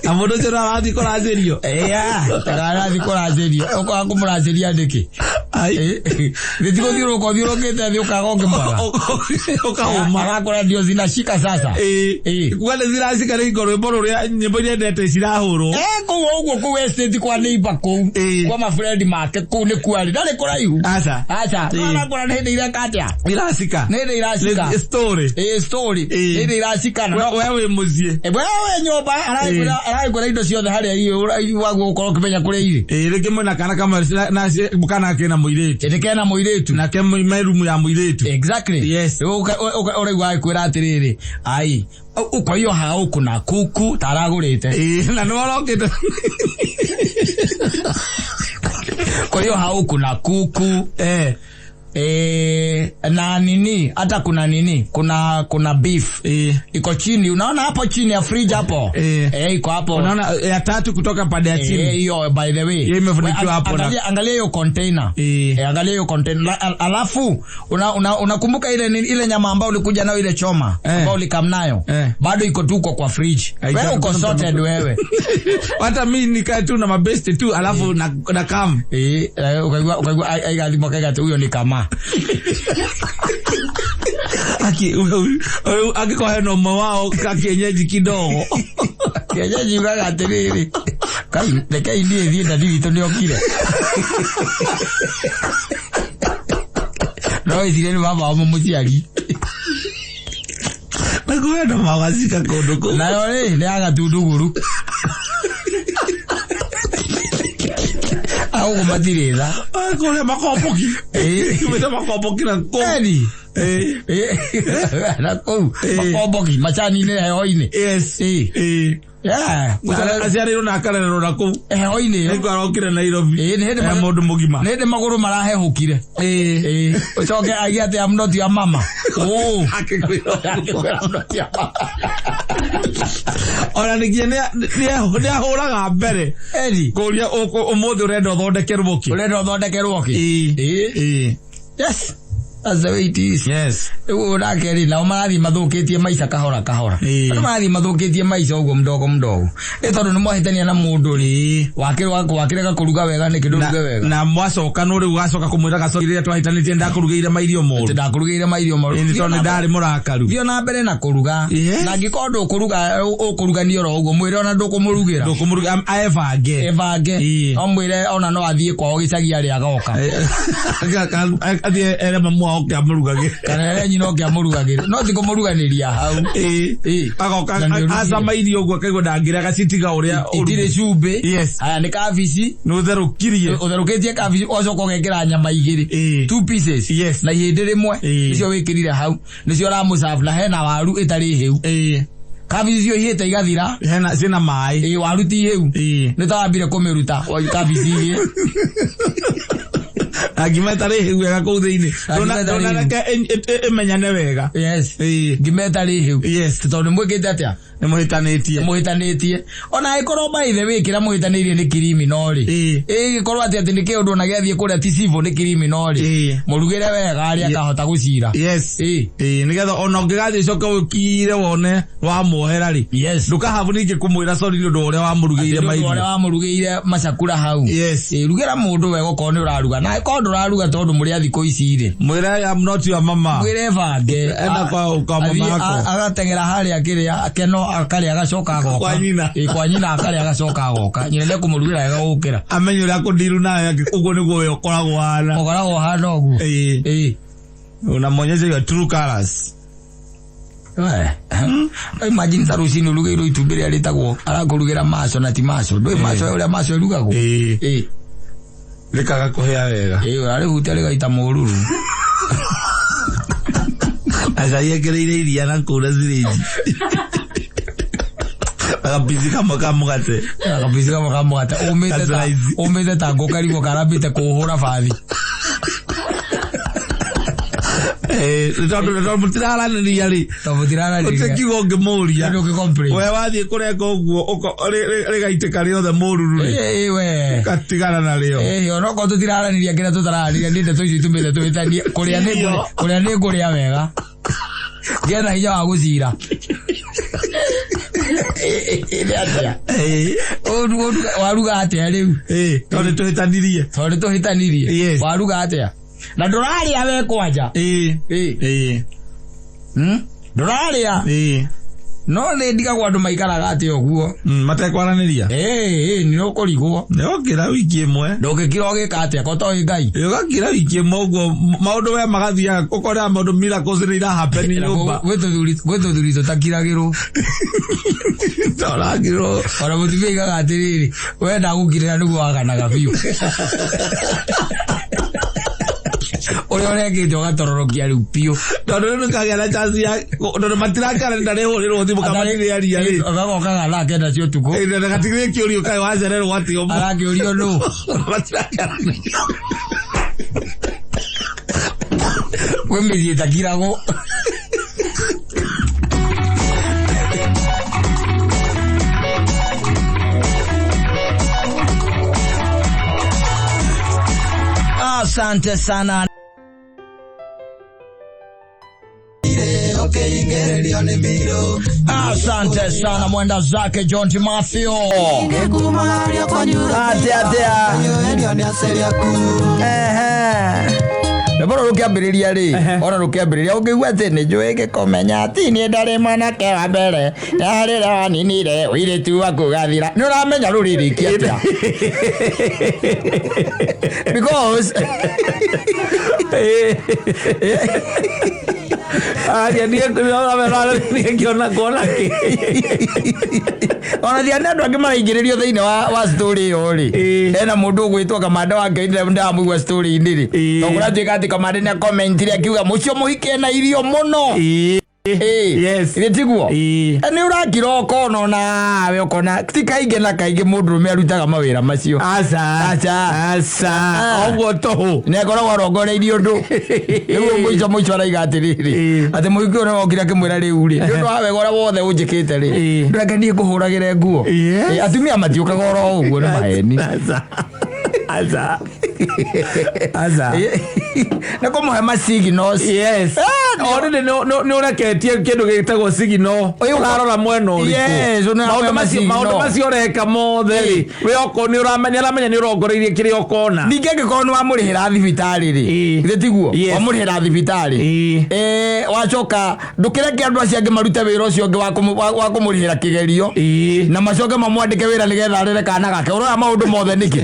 Na mũndũ ũcio no arathiĩ kũracĩrio. Arathiĩ kũracĩrio. Ũkaga kũmũracĩria nĩkĩ? Gĩtigũthiũrũrũka ũthiũrũrũkĩte thĩ ũkaga ũngĩmwaga. Ũkaũma. Arakora ndio zinashika sasa. Kuga nĩ ziracika rĩ rwĩmbo rũrĩa nyĩmbo iria endete cirahũrwo. Kũu ũguo kũu estate kwa neighbor kũu. Kwa mafriend make kũu nĩ kuarĩ. Ndarĩ kũraihu. Aca. Aca. Arakora nĩ hĩndĩ ireka atĩa? Iracika. Nĩ hĩndĩ iracika. Story. Story. Nĩ hĩndĩ iracika. We wĩ mũciĩ. Wewe nyũmba araigwĩra indo ciothe harĩa irĩ waguo gũkorwo ũkĩmenya kũrĩa irĩ. Rĩngĩ mwĩna kana kamwe na kana kena mũirĩtu. Ĩndĩ kena mũirĩtu. Nake me rumu ya mũirĩtu. Exactly. Yes. Ũraigua agĩkwĩra atĩrĩrĩ, ai, kwa hiyo hau kuna kuku taragũrĩte. Na nĩ warokĩte. Kwa hiyo hau kuna kuku. Na nini, hata kuna nini, kuna beef. Iko chini, unaona hapo chini ya fridge hapo. Iko hapo. Unaona ya tatu kutoka pande ya chini. Hiyo by the way. Hiyo imefunikiwa hapo na. Angalia hiyo container. Angalia hiyo container. Alafu unakumbuka ile nyama ambayo ulikuja nayo ile choma ambayo ulikam nayo. Bado iko tu kwa fridge. Wewe uko sorted wewe. Hata mimi nikae tu na mabest tu alafu na kam. Ukaigua aiga kaiga huyo ni kama. Aki akiko heno mwao ka kienyeji kidogo. Kienyeji ugaga atiriri. Kai reke indie thie ndadi witũ nĩokire. No ithire nĩ baba wa mũciari. Na kwenda mawazika kũndũ kũu. Nayo rĩ nĩ ya gatunduguru. Au matirĩ tha. Kũrĩa makomboki. Kumĩte makomboki na kũu. Eni. Na kũu makomboki macani-inĩ heho-inĩ. Yes. Aciarĩirwo na akarererwo na kũu. Heho-inĩ. Nĩguo arokire Nairobi. Nĩ hĩndĩ mũndũ mũgima. Nĩ hĩndĩ magũrũ marahehũkire. Ũcoke aigue atĩ I'm not your mama. Akĩkwĩra I'm not your mama. Ona ningĩ nĩ ahũraga mbere. Eni. Kũria ũmũthĩ ũrenda ũthondekerwo kĩ? Ũrenda ũthondekerwo kĩ? Yes. That's the way it is. Yes. Rĩu nake rĩ nao marathiĩ mathũkĩtie maica kahora kahora. Andũ marathiĩ mathũkĩtie maica ũguo mdogo mdogo. Nĩ tondũ nĩ mwahĩtania na mũndũ rĩ, wakĩrega kũruga wega nĩkĩ ndũruge wega. Na mwacoka no rĩu wacoka kũmwĩra gacoki rĩrĩa twahĩtanĩtie ndakũrugĩire mairio moru. Ndakũrugĩire mairio moru. Nĩ tondũ nĩ ndarĩ mũrakaru. Thiĩ na mbere na kũruga. Na angĩkorwo ndũkũruga ũkũrugania oro ũguo mwĩre ona ndũkũmũrugĩra. Ndũkũmũrugĩra ebange. Ebange. No mwĩre ona no athiĩ kwao gĩcagi arĩa agoka. Athiĩ ere mamu wao oke amũrugagĩre. Kana ere nyina oke amũrugagĩre. No ti kũmũruganĩria hau. Agoka acama irio ũguo akaigua ndangĩrĩa agacitiga ũrĩa itirĩ cumbĩ. Yes. Aya nĩ kabici. Nĩ ũtherũkirie. Ũtherũkĩtie kabici ũgacoka ũgekĩra nyama igĩrĩ. 2 pieces. Yes. Na ihĩndĩ rĩmwe. Nĩcio wĩkĩrire hau. Nĩcio ũramũserve na hena waru ĩtarĩ hĩu. Kabici icio ihĩte igathira. Hena ciĩna maĩ. Waru ti hĩu. Nĩ ta wambire kũmĩruta kabici igĩrĩ. Ngima ĩtarĩ hĩu wega kũu thĩinĩ. Ndũnareke ĩmenyane wega. Yes. Ngima ĩtarĩ hĩu. Yes. Tondũ mwĩkĩte atĩa? Nĩ mũhĩtanĩtie. Mũhĩtanĩtie ona angĩkorwo by the way kĩrĩa mũhĩtanĩirie nĩ criminal rĩ, ĩgĩkorwo atĩ nĩ kĩũndũ ona gĩathiĩ kũrĩa ti civil, nĩ criminal rĩ, mũrugĩre wega arĩa akahota gũcira. Ĩĩ, nĩgetha ona ũngĩgathiĩ ũcoke ũkire wone wamuohera rĩ, ndũkahabu ningĩ kũmwĩra sorry nĩ ũndũ wa ũrĩa wamũrugĩire. Atĩ nĩ ũndũ mairio. ũrĩa wamũrugĩire macakura hau. Rugĩra mũndũ wega okorwo nĩ ũraruga, na angĩkorwo ndũraruga tondũ mũrĩ a thikũ ici rĩ, Mwĩre, "I am not your mama." Mwĩre bange. Enda kwa mama Athiĩ yako. agateng'era harĩa kĩrĩa keno akarĩa agacoka agoka. Kwa nyina. Ĩ, kwa nyina akarĩa agacoka agoka, nyina nĩekũmũrugĩra wega gũkĩra. Amenye ũrĩa akũndiru nawe, ũguo nĩguo we ũkoragwo hana. Ũkoragwo hana ũguo. Unamwonyesha your true colors. We. Imagine ta rũcinĩ ũrugĩirwo itumbĩ rĩrĩa rĩtagwo arakũrugĩra maco na ti maco, ndũĩ maco ũrĩa maco ĩrugagwo. Rĩkaga kũhĩa wega. Ĩ, ũrarĩhutia rĩgaita mũruru. Acai ekĩrĩire iria na kũu na cirinji gakapici kamwe ka mũgate. Gakapici kamwe ka mũgate ũmĩte ta Ka slice. Ũmĩte ta ngũkarigwo karambĩte kũhũra bathi. Tondũ mũtiraranĩria rĩ, Tondũ mũtiraranĩria. Gũtirĩ kiugo ũngĩmũria. Ndũngĩ complain. We wathiĩ kũrenga ũguo rĩgaitĩka rĩothe mũruru rĩ, Ĩ, we. ũgatigana narĩo. Ĩ, onokorwo tũtiraranĩria kĩrĩa tũtararanĩria, nĩ ndeto icio itũmĩte tũhĩtanie, kũrĩa nĩ kũrĩa nĩ ngũrĩa wega ngĩe na hinya wa gũcira. Ĩ, nĩ atĩa? Waruga atĩa rĩu? Tondũ nĩ tũhĩtanirie. Tondũ nĩ tũhĩtanirie. Waruga atĩa na ndũrarĩa we kwanja? Ndũrarĩa. No nĩ ndigagwo andũ maikaraga atĩa ũguo. Matekwaranĩria. Ĩ, nĩ ũkũrigwo. Nĩũkĩra wiki ĩmwe. Ndũngĩkira ũgĩka atĩa ko toĩ Ngai. Ũgakira wiki ĩmwe ũguo, maũndũ we magathiaga ũkona maũndũ miracles nĩ irahappen nyũmba. Gwĩ tũthuri tũtakiragĩrwo. Tũrakirwo. Ona mũtumia aigaga atĩrĩrĩ, we ndagũkirĩra nĩguo waganaga biũ ũrĩa ũrekĩte ũgatororokia rĩu biũ. Tondũ rĩu nĩkagĩa na chance ya tondũ matirakara ndarĩhũrĩrwo thimũ kamatirĩaria rĩ. Ũgagokaga thaa 9 cia ũtukũ. Ĩ, na gatigĩrĩ kĩũrio kaĩ wacererwo atĩ ũmũ. Arakĩũrio nũ. Matirakarania. Kwĩ mĩciĩ ĩtakiragwo. Asante sana. Asante sana mwenda zake John Timothy. Atia atia. Ehe. Rwĩmbo rũrũ rũkĩambĩrĩria rĩ, ona rũkĩambĩrĩria ũngĩigua atĩ nĩ njũĩ gĩkũmenya atĩ niĩ ndarĩ mwanake wa mbere yarĩra waninire ũirĩtu waku gathira, nĩ ũramenya rũrĩrĩkia atĩa, because Aria niĩ ngĩona kuona kĩ. Ona thia nĩ andũ angĩ maraingĩrĩrio thĩinĩ wa story ĩyo rĩ. Hena mũndũ ũgwĩtwo Kamande wa Ngai, ndamũigua story-inĩ rĩ, tondũ kũratuĩka atĩ Kamande nĩ akomentire akiuga mũcio mũhiki ena irio mũno. Githĩ tiguo? Nĩ ũrakira ũkona onawe ũkona ti kaingĩ na kaingĩ mũndũrũme arutaga mawĩra macio. Aca. Aca. Aca. Ũguo tũhũ. Nĩ akoragwo arongoreirie ũndũ rĩu mũico mũico araiga atĩrĩrĩ, atĩ mũhiki ũyũ nĩwokire akĩmwĩra, rĩu rĩ, nĩ ũndũ wa wega ũrĩa wothe ũnjĩkĩte rĩ, ndũreke niĩ ngũhũragĩre nguo. Atumia matiũkaga oro ũguo, nĩ maheni. Aca. Aca. Aca. Nĩ kũmũhe ma signals. Already nĩ ũreketie kĩndũ gĩtagwo signal. Ũrarora mwena ũrĩkũ? Yes, nĩ ũramũhe Maũndũ macio ma maũndũ signal. macio ũreka mothe rĩ, we oko nĩ ũramenya aramenya nĩ ũrongoreirie kĩrĩa ũkona. Ningĩ angĩkorwo nĩ wamũrĩhĩra thibitarĩ rĩ, githĩ tiguo? Wamũrĩhĩra thibitarĩ. Wacoka ndũkĩreke andũ acio angĩ marute wĩra ũcio ũngĩ wa kũmũrĩhĩra kĩgerio na macoke mamwandĩke wĩra nĩgetha arere kana gake. Ũroya maũndũ mothe nĩkĩ?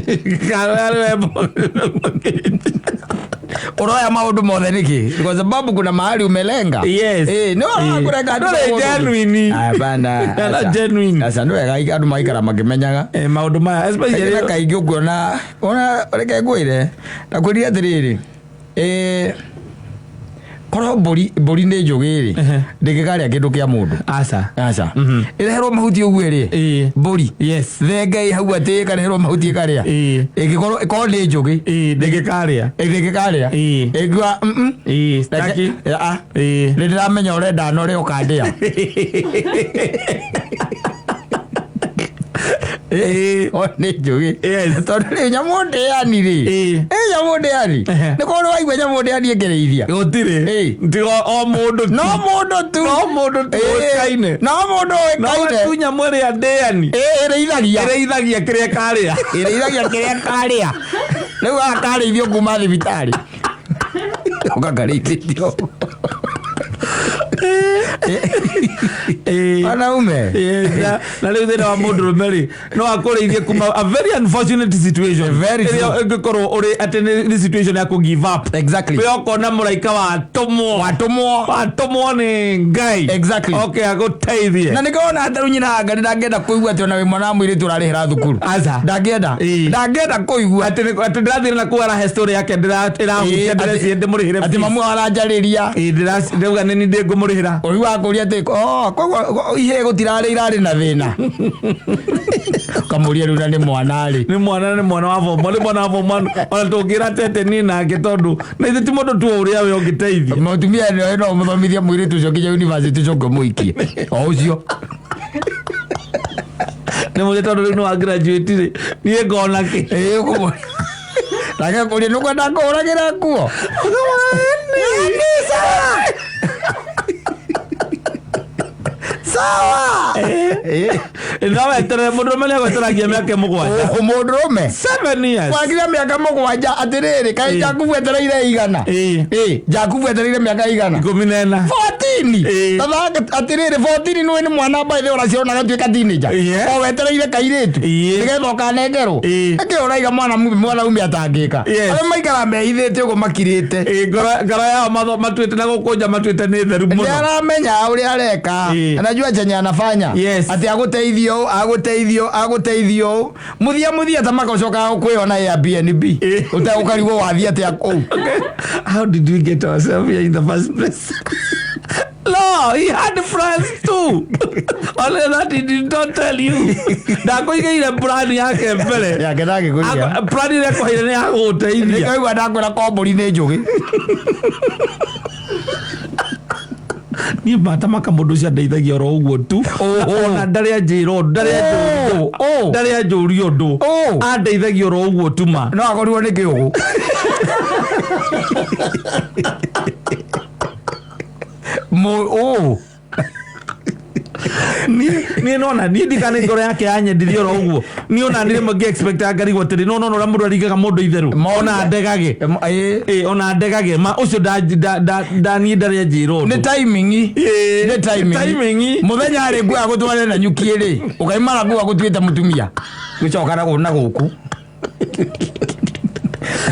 Ũroya maũndũ mothe nĩkĩ? Kwa sababu kuna mahali umelenga. Nĩ ũrakũrenga. Ndũrĩ genuine. Hapana. Ndũrĩ Aca. genuine. Aca, nĩ wega andũ maikara makĩmenyaga. Maũndũ maya especially Kaingĩ na kaingĩ ũkuona ona reke ngwĩre, ndakwĩrire atĩrĩrĩ, Korwo mbũri nĩ njũgĩ rĩ, ndĩngĩkarĩa kĩndũ kĩa mũndũ. Aca. Aca. Ĩreherwo mahuti ũguo ĩrĩe. Mbũri. Yes. Thenge ĩ hau atĩ ĩkareherwo mahuti ĩkarĩa. Ĩngĩkorwo ĩkorwo nĩ njũgĩ. Ndĩngĩkarĩa. Ĩngĩkarĩa. Ĩngiuga Staki. Ah. Nĩ ndĩramenya ũrenda na ũrĩa ũkandĩa. O nĩ njũgĩ. Yes. Tondũ rĩ nyamũ ndĩani rĩ. Ĩ nyamũ ndĩani. Nĩ korwo waigua nyamũ ndĩani ĩngĩrĩithia. Gũtirĩ. Tiga o mũndũ tu. No mũndũ tu. No mũndũ tu ũĩkaine. No mũndũ No ũĩkaine. tu nyamũ ĩrĩa ndĩani. Ĩrĩithagia. Ĩrĩithagia kĩrĩa ĩkarĩa. Ĩrĩithagia kĩrĩa karĩa. Rĩu gaka karĩithio kuma thibitarĩ. Ũgakarĩithĩtio. Wanaume. Na rĩu thĩna wa mũndũrũme rĩ, no akũrĩithie kuma a very unfortunate situation. Very true. Ĩrĩa ĩngĩkorwo ũrĩ atĩ nĩ situation ya kũ give up. Exactly. We ũkona mũraika watũmwo. Watũmwo. Watũmwo nĩ Ngai. Exactly. Oke agũteithie. Na nĩkĩo ona tarĩu nyina anga ndangĩenda kũigua atĩ ona wĩ mwana wa mũirĩtu ũrarĩhĩra thukuru. Aca. Ndangĩenda. Ndangĩenda kũigua. Atĩ ndĩrathiĩ na kũu arahe story yake ĩrahutia ndĩreciria ndĩmũrĩhĩre Atĩ fees. mamu aranjarĩria. Ndĩrauga nĩ niĩ ndĩngũmũrĩhĩra. Ũrĩ wakũria atĩ oh, koguo ihĩĩ gũtirarĩ irarĩ na thĩna. Ũkamũria rĩu na nĩ mwana rĩ. Nĩ mwana, nĩ mwana wa form one, nĩ mwana wa form one. Ona tũngĩra tete niĩ nake tondũ na ithe ti mũndũ tu o ũrĩa we ũngĩteithia. Mũtumia nĩ no ũmũthomithie mũirĩtu ũcio nginya university ũcoke ũmũikie. O ũcio. Nĩ mũthĩ tondũ rĩu nĩ wa graduate rĩ, niĩ ngona kĩ. Ĩĩ ũkũmũria. Nake akũria nĩ ũkwenda kũhũragĩra nguo. Ĩĩ, sawa. Sawa. No weterere mũndũrũme nĩ agweteragia mĩaka 7. Mũndũrũme. 7 years. Wakinya mĩaka 7 atĩrĩrĩ, kaĩ Jakubu etereire igana? Jakubu etereire mĩaka igana? 14. 14. 14. Atĩrĩrĩ, 14 nĩwe nĩ mwana by the way ũraciarwo na agatuĩka teenager. O wetereire kairĩtu. Nĩgetha ũkanengerwo. Nĩkĩ ũraiga mwana mwanaume atangĩka? Arĩa maikara mehithĩte ũguo makirĩte. Ngoro yao matuĩte na gũkũnja matuĩte nĩ theru mũno. Nĩaramenya ũrĩa areka. Anajua chenye anafanya. Atĩ agũteithio, agũteithio, agũteithio. Mũthia mũthia ta magocoka kwĩona Airbnb. Ũtegũkarigwo wathiĩ atĩa kũu. How did we get ourselves here in the first place? No, he had plans too. Only that he did not tell you. Ndakũigĩire plan yake mbere. Yake ndangĩkũigĩra. Plan ĩrĩa akũheire nĩ ya gũgũteithia. Nĩkaigua ndakwĩra ko mbũri nĩ njũgĩ. Niĩ matamaka mũndũ ũcio andeithagia oro ũguo tu. Ona ndarĩ anjĩra ũndũ, ndarĩ anjũria ũndũ. Andeithagia oro ũguo tu ma. No akorirwo nĩ kĩũgũ. Niĩ nona niĩ ndikana ngoro yake yanyendirie oro ũguo. Niĩ ona nĩ rĩmwe ngĩ-expect ngarigwo atĩrĩ, no nona ũrĩa mũndũ aringaga mũndũ itherũ. Ona ndegage. Ona ndegage. Ma ũcio niĩ ndarĩ anjĩra ũndũ. Nĩ timing. Nĩ timing. Timing. Mũthenya rĩ nguo agũtware na nyuki rĩ, ũkaimara nguo agũtuĩte mũtumia. Gũcoka na gũkũ.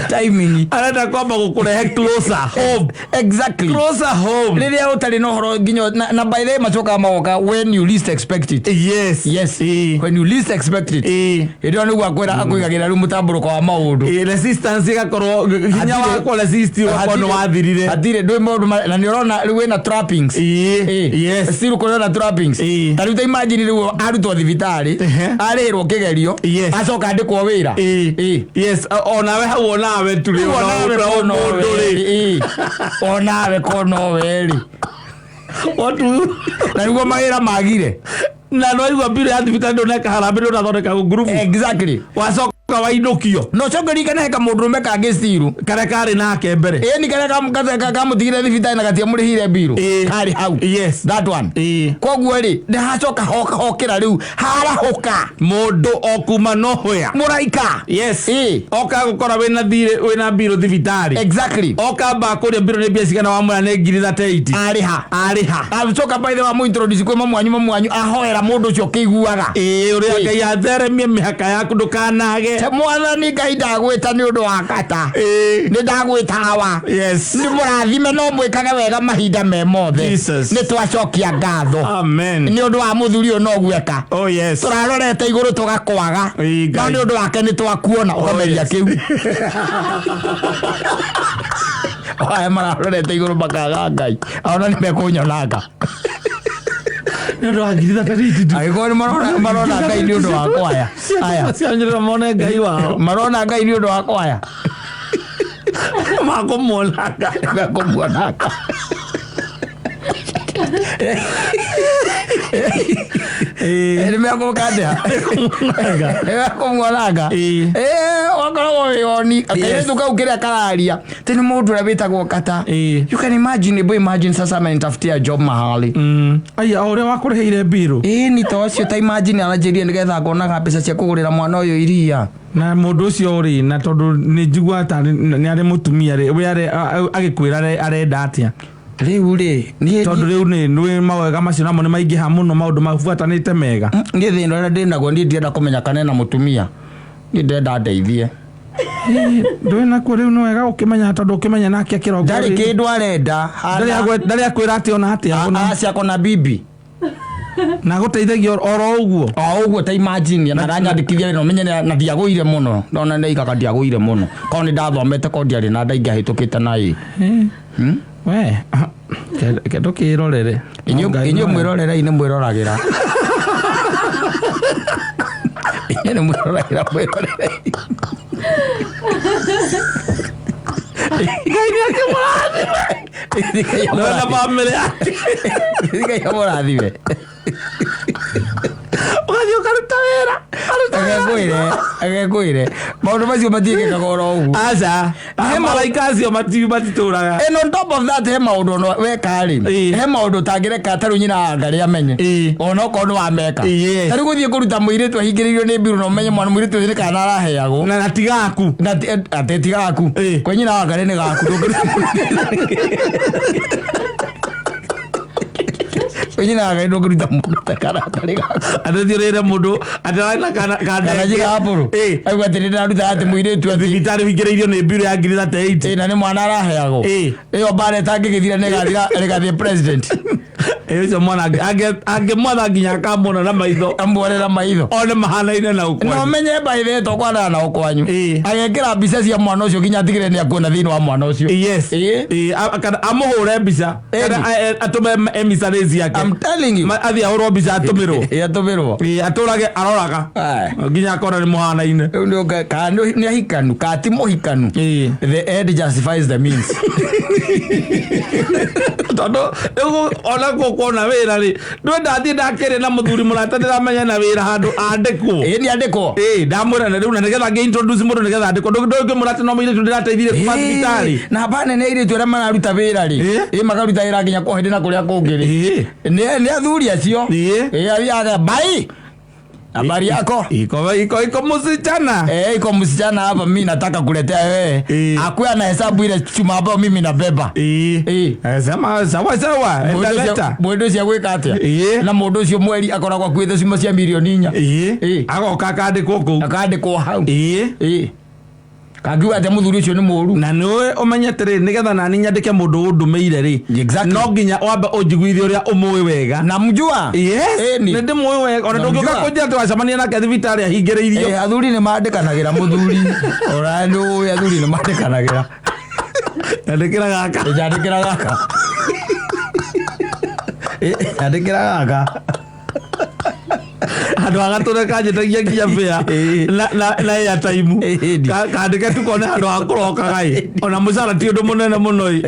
Timing. Arenda kwamba gũkũrehe closer home. Exactly. Closer home. Rĩrĩa ũtarĩ na ũhoro nginya na by the way macokaga magoka when you least expect it. Yes. Yes. When you least expect it. Hĩndĩ ĩyo nĩguo akwĩra akũigagĩra rĩu mũtambũrũko wa maũndũ. Resistance ĩgakorwo hinya wakwa resist ũgakorwo nĩ wathirire. Hatirĩ ndwĩ maũndũ na nĩ ũrona rĩu wĩna trappings. Yes. Still kũrĩ na trappings. Ta rĩu ta imagine rĩu arutwo thibitarĩ, arĩhĩrwo kĩgerio, acoka andĩkwo wĩra. Yes, onawe hau onawe tu rĩ, Onawe ona konowe mũndũ rĩ. Onawe konowe rĩ. What do you- Na nĩguo mawĩra magire. Na no igua mbirũ ya thibitarĩ ndũneka harambĩ ndũnathondeka ngurubu. Exactly. Wacoka wainũkio. No coke ririkane he kamũndũrũme kangĩ still. Karĩa karĩ nake mbere. Ĩni karĩa kamũtigire thibitarĩ na gatiamũrĩhire mbirũ. Karĩ hau. Yes. That one. Koguo rĩ, nĩhacoka hokĩra rĩu harahũka. Mũndũ o kuma nowhere. Mũraika. Yes. Oka gũkora wĩna thirĩ, wĩna mbirũ thibitarĩ. Exactly. Oka amba kũrĩa mbirũ nĩ mbia cigana wamwĩra nĩ ngiri 38. Arĩha. Arĩha. Acoka by the way amũ-introduce kwĩ mamu wanyu ahoera mũndũ ũcio ũkĩiguaga. Ũrĩa Ngai atheremie mĩhaka yaku ndũkanage. Te mwathani Ngai ndagwĩta nĩ ũndũ wa kata. Nĩ ndagwĩta hawa. Yes. Nĩ mũrathime no mwĩkage wega mahinda me mothe. Jesus. Nĩ twacokia ngatho. Amen. Nĩ ũndũ wa mũthuri ũyũ no gweka. Oh yes. Tũrarorete igũrũ tũgakwaga. Ĩĩ, No Ngai. nĩ ũndũ wake nĩ twakuona ũkameria yes. kĩu. Aya mararorete igũrũ makaga Ngai ona nĩ mekũnyonanga. Nĩ ũndũ wa ngiri 38 tu. Angĩkorwo nĩ marona Ngai nĩ ũndũ wa kwaya aya. Cianyũrĩra mone Ngai wao. Marona Ngai nĩ ũndũ wa kwaya. Makũmuonanga. Mekũmuonanga. Nĩ mekũkandĩha, nĩ mekũmuonanga. Wakoragwo wĩ woni kairĩtu kau kĩrĩa kararia tĩ nĩ mũndũ ũrĩa wĩtagwo kata. You can imagine, boy, imagine sasa amenitafutia job mahali. Aya, o ũrĩa wakũrĩhĩire mbirũ. Ĩĩ, ni ta ũcio. Ta imagine aranjĩrire nĩgetha ngonaga mbeca cia kũgũrĩra mwana ũyũ iria. Na mũndũ ũcio rĩ, na tondũ nĩ njiguaga ta nĩ arĩ mũtumia rĩ, we agĩkwĩra arenda atĩa? Rĩu rĩ, niĩ Tondũ rĩu nĩ mawega macio namo nĩ maingĩha mũno, maũndũ mabuatanĩte mega. Niĩ thĩna ũrĩa ndĩ naguo, niĩ ndienda kũmenya kana ena mũtumia. Niĩ ndĩrenda ndeithie. Ndũĩ nakuo rĩu nĩ wega ũkĩmenya, tondũ ũkĩmenya nake akĩrongo. Ndarĩ kĩndũ arenda. Ndarĩ akwĩra atĩ ona atĩa? Aca, akona bibi. Na gũteithagia oro ũguo. O ũguo. Ta imagine na aranyandĩkithia wĩra, ũmenye na ndiagũire mũno, ndona nĩigaga ndiagũire mũno, korwo nĩ ndathomete, korwo ndiarĩ na ndaingĩahĩtũkĩte na ĩ. We ke ndũkĩrorere. Inyuĩ mwĩrorerei, nĩ mwĩroragĩra, inyuĩ nĩ mwĩroragĩra, mwĩrorerei. Ngai nĩ akĩmũrathime na bamĩrĩ yake. Ngai amũrathime. Ũgathiĩ ũkaruta wĩra, ũkaruta wĩra. Reke ngwĩre, maũndũ macio matiĩkĩkaga oro ũguo. Aca, malaika acio matitũraga. And on top of that, he maũndũ ona weka rĩ, he maũndũ ũtangĩreka tarĩu nyina wa Ngarĩ amenye, ona okorwo nĩ wameka. Ta rĩu gũthiĩ kũruta mũirĩtu ahingĩrĩirio nĩ mbiru, na ũmenye mwana mũirĩtu ũcio nĩ kana araheagwo. Na ti gaku. Na atĩ ti gaku. Kwĩ nyina wa Ngarĩ nĩ gaku, ndũngĩruta kwĩ nyina wa Ngarĩ, ndũngĩruta mũndũ ta kana atarĩ gaku. Atĩ ũrĩre mũndũ atĩ ararĩ na kana kana njigabũrũ auga atĩ nĩ ndĩraruta atĩ mũirĩtu atĩ thibitarĩ ũhingĩrĩirio nĩ mbiru ya ngiri 38. Ĩ, na nĩ mwana araheagwo. Ĩyo mbara ĩtangĩgĩthira nĩ ĩgathira ĩgathiĩ president. Ĩ, ũcio mwana angĩmwatha nginya akamwona na maitho. Amuone na maitho. One mahanaine na na ũkwanyu. Ũmenye mbaithĩ tũkwanana nao kwanyu. Agekĩra mbica cia mwana ũcio nginya atigĩre nĩ akuona thĩinĩ wa mwana ũcio. Yes. Kana amũhũre mbica, kana atũme emissaries ciake. I'm telling you. Athiĩ ahũrwo mbica, atũmĩrwo. Ĩ, atũmĩrwo. Ĩ, atũrage aroraga Aye. nginya akona nĩ mũhanaine. Rĩu nĩ kana nĩ ahikanu kana ti mũhikanu, the end justifies the means. Tondũ rĩu ona kuona wĩra rĩ, ndwenda thiĩ ndakĩrĩ na mũthuri mũrata ndĩramenya na wĩra handũ andĩkwo. Ĩ, nĩ andĩkwo. Ĩ, ndamwĩra na rĩu na nĩgetha ngĩ introduce mũndũ nĩgetha andĩkwo, ndũngĩmwĩra atĩ no mũirĩtu ndĩrateithirie kuma thibitarĩ. Na haba nene airĩtu arĩa mararuta wĩra rĩ, ĩ, makaruta wĩra nginya kwa hĩndĩ na kũrĩa kũngĩ rĩ, nĩ athuri acio. Ĩ, athiaga bai, habari yako? Iko msichana. Eh, iko msichana hapa mimi nataka kuletea wewe. Akuwe anahesabu ile chuma ambayo mimi nabeba. Sema sawa sawa. Etaleta. Mũndũ ũcio agwĩka atĩa? Na mũndũ ũcio mweri akoragwo akuĩte cuma cia mirioni 4. Agoka akandĩkwo kũu. Akandĩkwo hau. Kangiuga atĩ mũthuri ũcio nĩ mũru. Na nĩwe ũmenye atĩrĩ, nĩgetha nani nyandĩke mũndũ ũndũmĩire rĩ, no nginya wambe ũnjiguithie ũrĩa ũmũĩ wega. Namjua. Yes. Ĩni. Nĩ ndĩmũĩ wega ona ndũngĩũka Namjua. kũnjĩra atĩ wacemania nake thibitarĩ ahingĩrĩirio. Eh, athuri nĩ mandĩkanagĩra mũthuri. Ora nĩ ũĩ athuri nĩ mandĩkanagĩra. Nyandĩkĩra gaka. Nyandĩkĩra gaka. Nyandĩkĩra gaka. Handå hagatå kanjätagia nginya bĩa na airtime. Kandĩke tu kone handå ha kũrokaga ĩ, ona mũcara ti ũndũ mũnene mũno ĩ,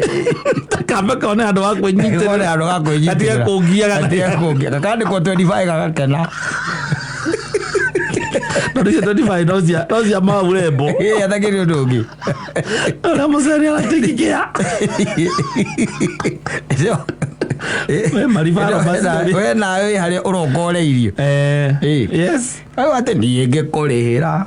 kambe kone handå ha Kone kwĩnyitĩrĩra. handũ ha kwĩnyitĩrĩra. Gatige kũngiaga. Gatige kũngia. Gakandĩkwo 25 gagakena. Tondũ icio 25 no cia maurembo. Ĩ, atakĩrĩ ũndũ ũngĩ. Ũrĩa mũcere aratikikĩa. We maribaro macio rĩ. We nawe wĩ harĩa ũrongoreirio. Yes. Rĩu atĩ niĩ ngĩkũrĩhĩra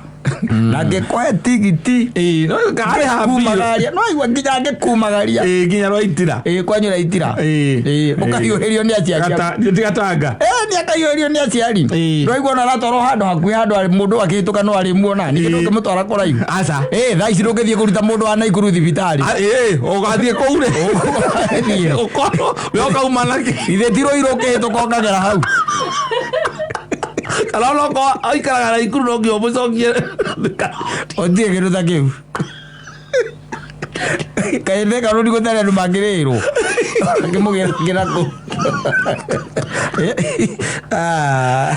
na ngĩkũhe tigiti. Ĩ, no karĩha biũ. Ngĩkumagaria no igua nginya ngĩkumagaria. Ĩ, nginya rwaitira. Ĩ, kwanyu raitira. Ĩ, ũkahiũhĩrio nĩ aciari aku. Tigatanga. Ĩ, nĩ akahiũhĩrio nĩ aciari. Ndwaigua ona aratwarwo handũ hakuhĩ, handũ mũndũ akĩhĩtũka no arĩmuona, ningĩ ndũngĩmũtwara kũraihu. Aca. Ĩ, thaa ici ndũngĩthiĩ kũruta mũndũ wa Naikuru thibitarĩ. Ĩ, ũgathiĩ kũu rĩ, Ũgathiĩ. ũkorwo we ũkauma na kĩ? Ithe ti rũirũ ũkĩhĩtũka ũkagera hau. Kana onokorwo aikaraga Naikuru no nginya ũmũcokie. Ũtirĩ kĩndũ ta kĩu. Kaĩ Thika Road gũtarĩ andũ mangĩrĩrwo akĩmũgĩra kũ. Ah,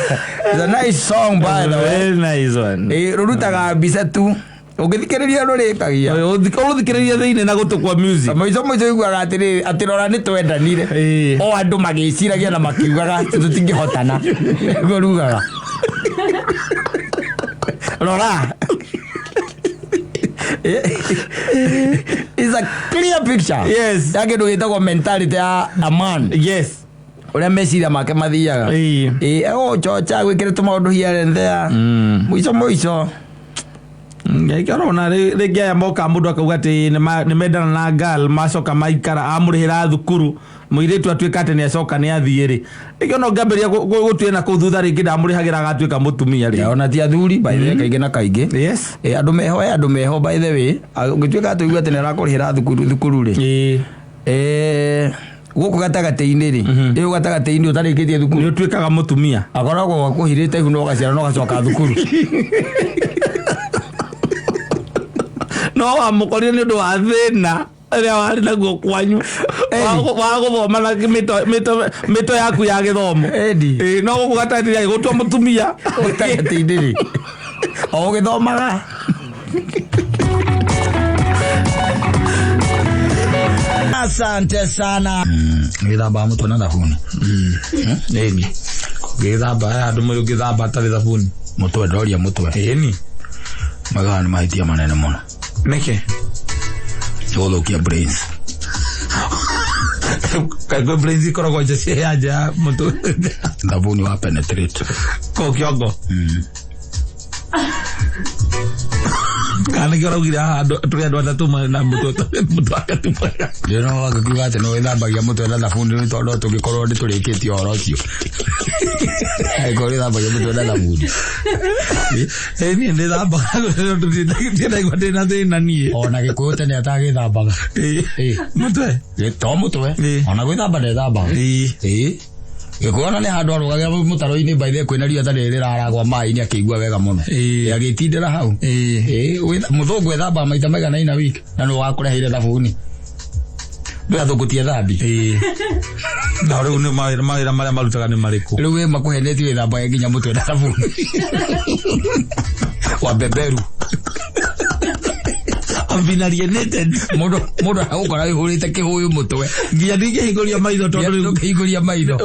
it's a nice song, by the way. Very nice one. Rũrutaga mbica tu ũngĩthikĩrĩria rũrĩkagia. Ũrũthikĩrĩria thĩinĩ na gũtũ kwa music. Mũico mũico iguaga atĩrĩrĩ, atĩ rora nĩ twendanire. O andũ magĩciragia na makiugaga atĩ tũtingĩhotana, nĩguo rugaga rora. It's a clear picture ya kĩndũ gĩtagwo mentality ya a man, ũrĩa meciria make mathiaga. Egũchocha gwĩkĩre tũmaũndũ here and there, mũico mũico. Ngai ũrona rĩngĩ aya moka mũndũ akauga atĩ nĩ mendana na girl, macoka maikara, amũrĩhĩra thukuru, mũirĩtu atuĩka atĩ nĩ acoka nĩ athiĩ rĩ, rĩngĩ ona ũngĩambĩrĩria gũtuĩra na kũu thutha, rĩngĩ ndamũrĩhagĩra agatuĩka mũtumia rĩ. Ona ti athuri, by the way, kaingĩ na kaingĩ. Andũ meho, andũ meho, by the way, ũngĩtuĩka atĩ ũigue atĩ nĩ arakũrĩhĩra thukuru rĩ, gũkũ gatagatĩ-inĩ rĩ, ĩyo gatagatĩ-inĩ ũtarĩkĩtie thukuru, Nĩ ũtuĩkaga mũtumia. Akoragwo akũhirĩte ihu na ũgaciara na ũgacoka thukuru. No wamũkorire nĩ ũndũ wa thĩna ũrĩa warĩ naguo kwanyu wa gũthoma na mĩto yaku ya gĩthomo. Edi. No gũkũ gatagatĩ agĩgũtua mũtumia. Gatagatĩ-inĩ rĩ, o ũgĩthomaga. Asante sana. Gĩthambaga mũtwe na thabuni? Ĩni, ngĩthamba andũ mũrĩ ũngĩthamba atarĩ thabuni? Mũtwe, ndoria mũtwe. Ĩni. Magaga nĩ mahĩtia manene mũno. Nĩkĩ? Nĩ gũthũkia brains. Kaĩ brains ikoragwo nja cia ya nja ya mũtwe? Thabuni wa penetrate. Kũu kĩongo kana nĩkĩo ũraugire haha tũrĩ andũ atatũ na mũtwe wake ti mwega? Ndĩrona wagĩkiuga atĩ nĩ wĩthambagia mũtwe na thabuni nĩ tondũ tũngĩkorwo nĩ tũrĩkĩtie ũhoro ũcio, angĩkorwo wĩthambagia mũtwe na thabuni. Ĩ, niĩ ndĩthambaga ndĩnaigua ndĩna thĩna niĩ. Ona Gĩkũyũ tene atagĩthambaga. Mũtwe. To mũtwe, ona gwĩthamba ndethambaga. Ĩ, Gĩkũyũ ona nĩ handũ arũgagĩra mũtaro-inĩ, by the way, kwĩna riũa ta rĩrĩ rĩraragwa maĩ-inĩ, akĩigua wega mũno. Agĩtindĩra hau. Mũthũngũ ethambaga maita maigana ina wiki na nĩ wakũreheire thabuni, ndũ athũngũ ti ethambi. Na rĩu nĩ mawĩra marĩa marutaga nĩ marĩkũ? Rĩu wĩ makũhenetie wĩthambaga nginya mũtwe na thabuni wa beberu. I've been alienated. Mũndũ agũkora wĩhũrĩte kĩhũyũ mũtwe. Nginya ndingĩhingũria maitho tondũ rĩu ndũkĩhingũria maitho.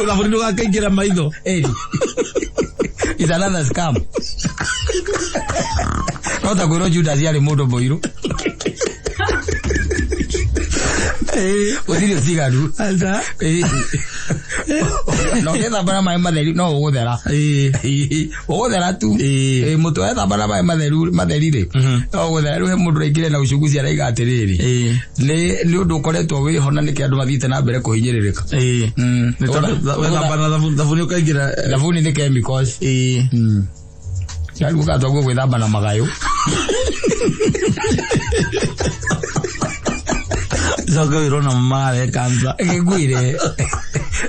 Thabuni ndũgakaingĩra maitho. Ĩni. It's another scam. No ta kwĩrwo Judas arĩ mũndũ mũirũ, gũtirĩ ũtiganu. Na ũngĩthamba na maĩ matheri no ũgũthera, ũgũthera tu. Mũtwe wethamba na maĩ matheru matheri rĩ, no ũgũthera. Rĩu he mũndũ ũraingĩre na ucunguzi araiga atĩrĩrĩ, nĩ ũndũ ũkoretwo wĩho na nĩkĩ andũ mathiĩte na mbere kũhinyĩrĩrĩka. Nĩ tondũ wethamba na thabuni ũkaingĩra. Thabuni nĩ chemicals. Rĩu ũgatwaguo gwĩthamba na magayũ. Coke wĩrwo na mare kansa. Ngwire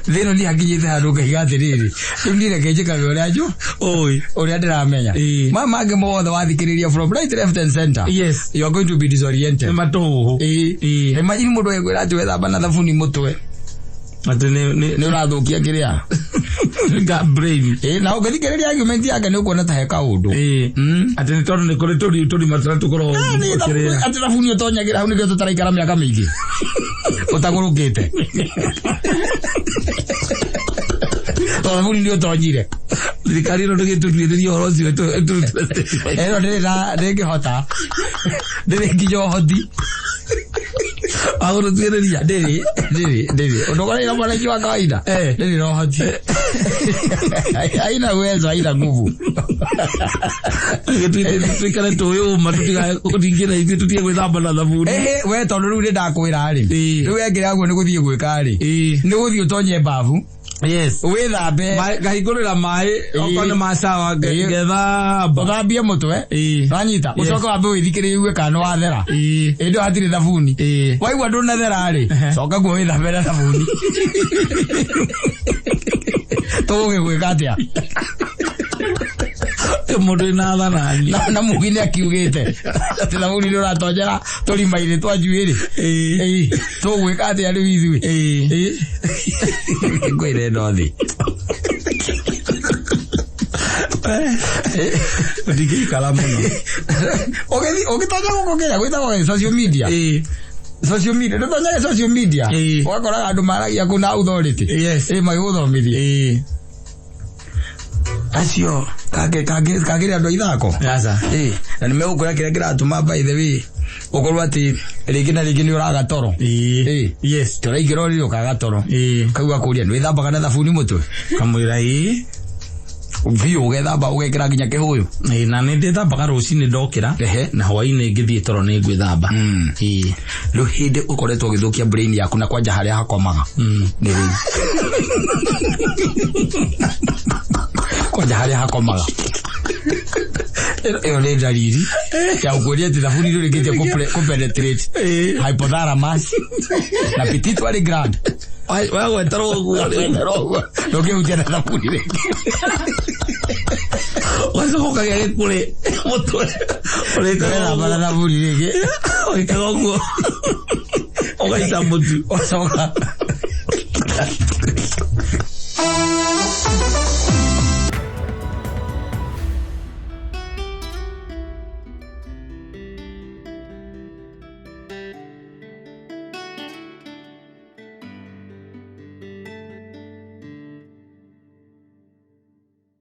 thĩno niĩ hakinyĩte handũ ngaiga atĩrĩrĩ, rĩu niĩ reke njĩkage ũrĩa njũ Oi. Ũrĩa ndĩramenya. Maya mangĩ mothe wathikĩrĩria from right, left and center, you are going to be disoriented. Nĩ matũhũhũ. Imagine mũndũ egwĩra atĩ wethamba na thabuni mũtwe atĩ nĩ nĩ ũrathũkia kĩrĩa ga brain. Na ũngĩthikĩrĩria argument yake nĩ ũkuona ta he kaũndũ. Atĩ nĩ tondũ nĩ kũrĩ tũrima tũrĩa tũkoragwo kĩrĩa. Atĩ thabuni ũtonyagĩra hau nĩkĩo tũtaraikara mĩaka mĩingĩ ũtagũrũkĩte, tondũ thabuni nĩ ũtonyire. Thirikari ĩno ndĩgĩtũtuĩrĩrie ũhoro ũcio Ĩno ndĩrĩ na ndĩngĩhota, ndĩrĩ nginya ũhoti wa gũtũtuĩrĩria. Ndĩrĩ ũndũ ũkoreire mwananchi wa kawaida. Ndĩrĩ na ũhoti, haina uwezo, haina nguvu. Tuikare tũĩ ũma tũtigae ithuĩ tũtige gwĩthamba na thabuni. Ehe, we tondũ rĩu nĩ ndakwĩra rĩ, rĩu wekĩra ũguo nĩ gũthiĩ gwĩka rĩ, nĩ gũthiĩ ũtonye babu wĩthambe. Ngahingũrĩra maĩ okorwo nĩ macawa ngethamba. Ũthambie mũtwe. Wanyita, ũcoke wambe wĩthikĩrĩrie ugue kana nĩ wathera. Ĩndĩ hatirĩ thabuni. Waigua ndũnathera rĩ, coka guo wĩthambe na thabuni. Tũgũgĩgwĩka atĩa? Mũndũ ĩna thanani. Na mugi nĩ akiugĩte atĩ thabuni nĩ ũratonyera tũrima-inĩ twa njuĩrĩ. Ĩĩ, tũgwĩka atĩa rĩu ithuĩ? Ĩĩ. Ngwĩre no thĩ. Ndingĩikara mũno. Ũgĩtonya gũkũ kĩrĩa gwĩtagwo social media. Social media, ndũtonyage social media. Ũgakoraga andũ maragia kũu na authority. Yes. Ĩĩ, magĩgũthomithia. Acio kangĩrĩ andũ a ithako. Aca. Ĩĩ, na nĩ megũkwĩra kĩrĩa kĩratũma, by the way, ũkorwo atĩ rĩngĩ na rĩngĩ nĩ ũraga toro. Ĩĩ. Yes. Tũraingĩra ũrĩrĩ ũkaga toro. Kau gakũria, nĩ wĩthambaga na thabuni mũtwe? Kamwĩra ĩĩ. Biũ, ũgethamba ũgekĩra nginya kĩhũyũ? Ĩĩ, na nĩ ndĩthambaga rũcinĩ ndokĩra. Na hwainĩ ngĩthiĩ toro nĩ ngwĩthamba. Ĩĩ. Rĩu hĩndĩ ũkoretwo ũgĩthũkia brain yaku na kwanja harĩa hakomaga nĩ rĩu, kwanja harĩa hakomaga. Ĩyo nĩ ndariri ya gũkuonia atĩ thabuni ndũrĩkĩtie kũpenetrate hypothalamus na pituitary gland. Wagweterwo ũguo rĩ. Ndũngĩhutia na thabuni rĩngĩ. Ũgacoka ũkagĩa gĩkũrĩ mũtwe. Ũrĩkaga Ndũgethamba na thabuni rĩngĩ. Ũrĩkaga ũguo. Ũgaita mũtu. Ũgacoka.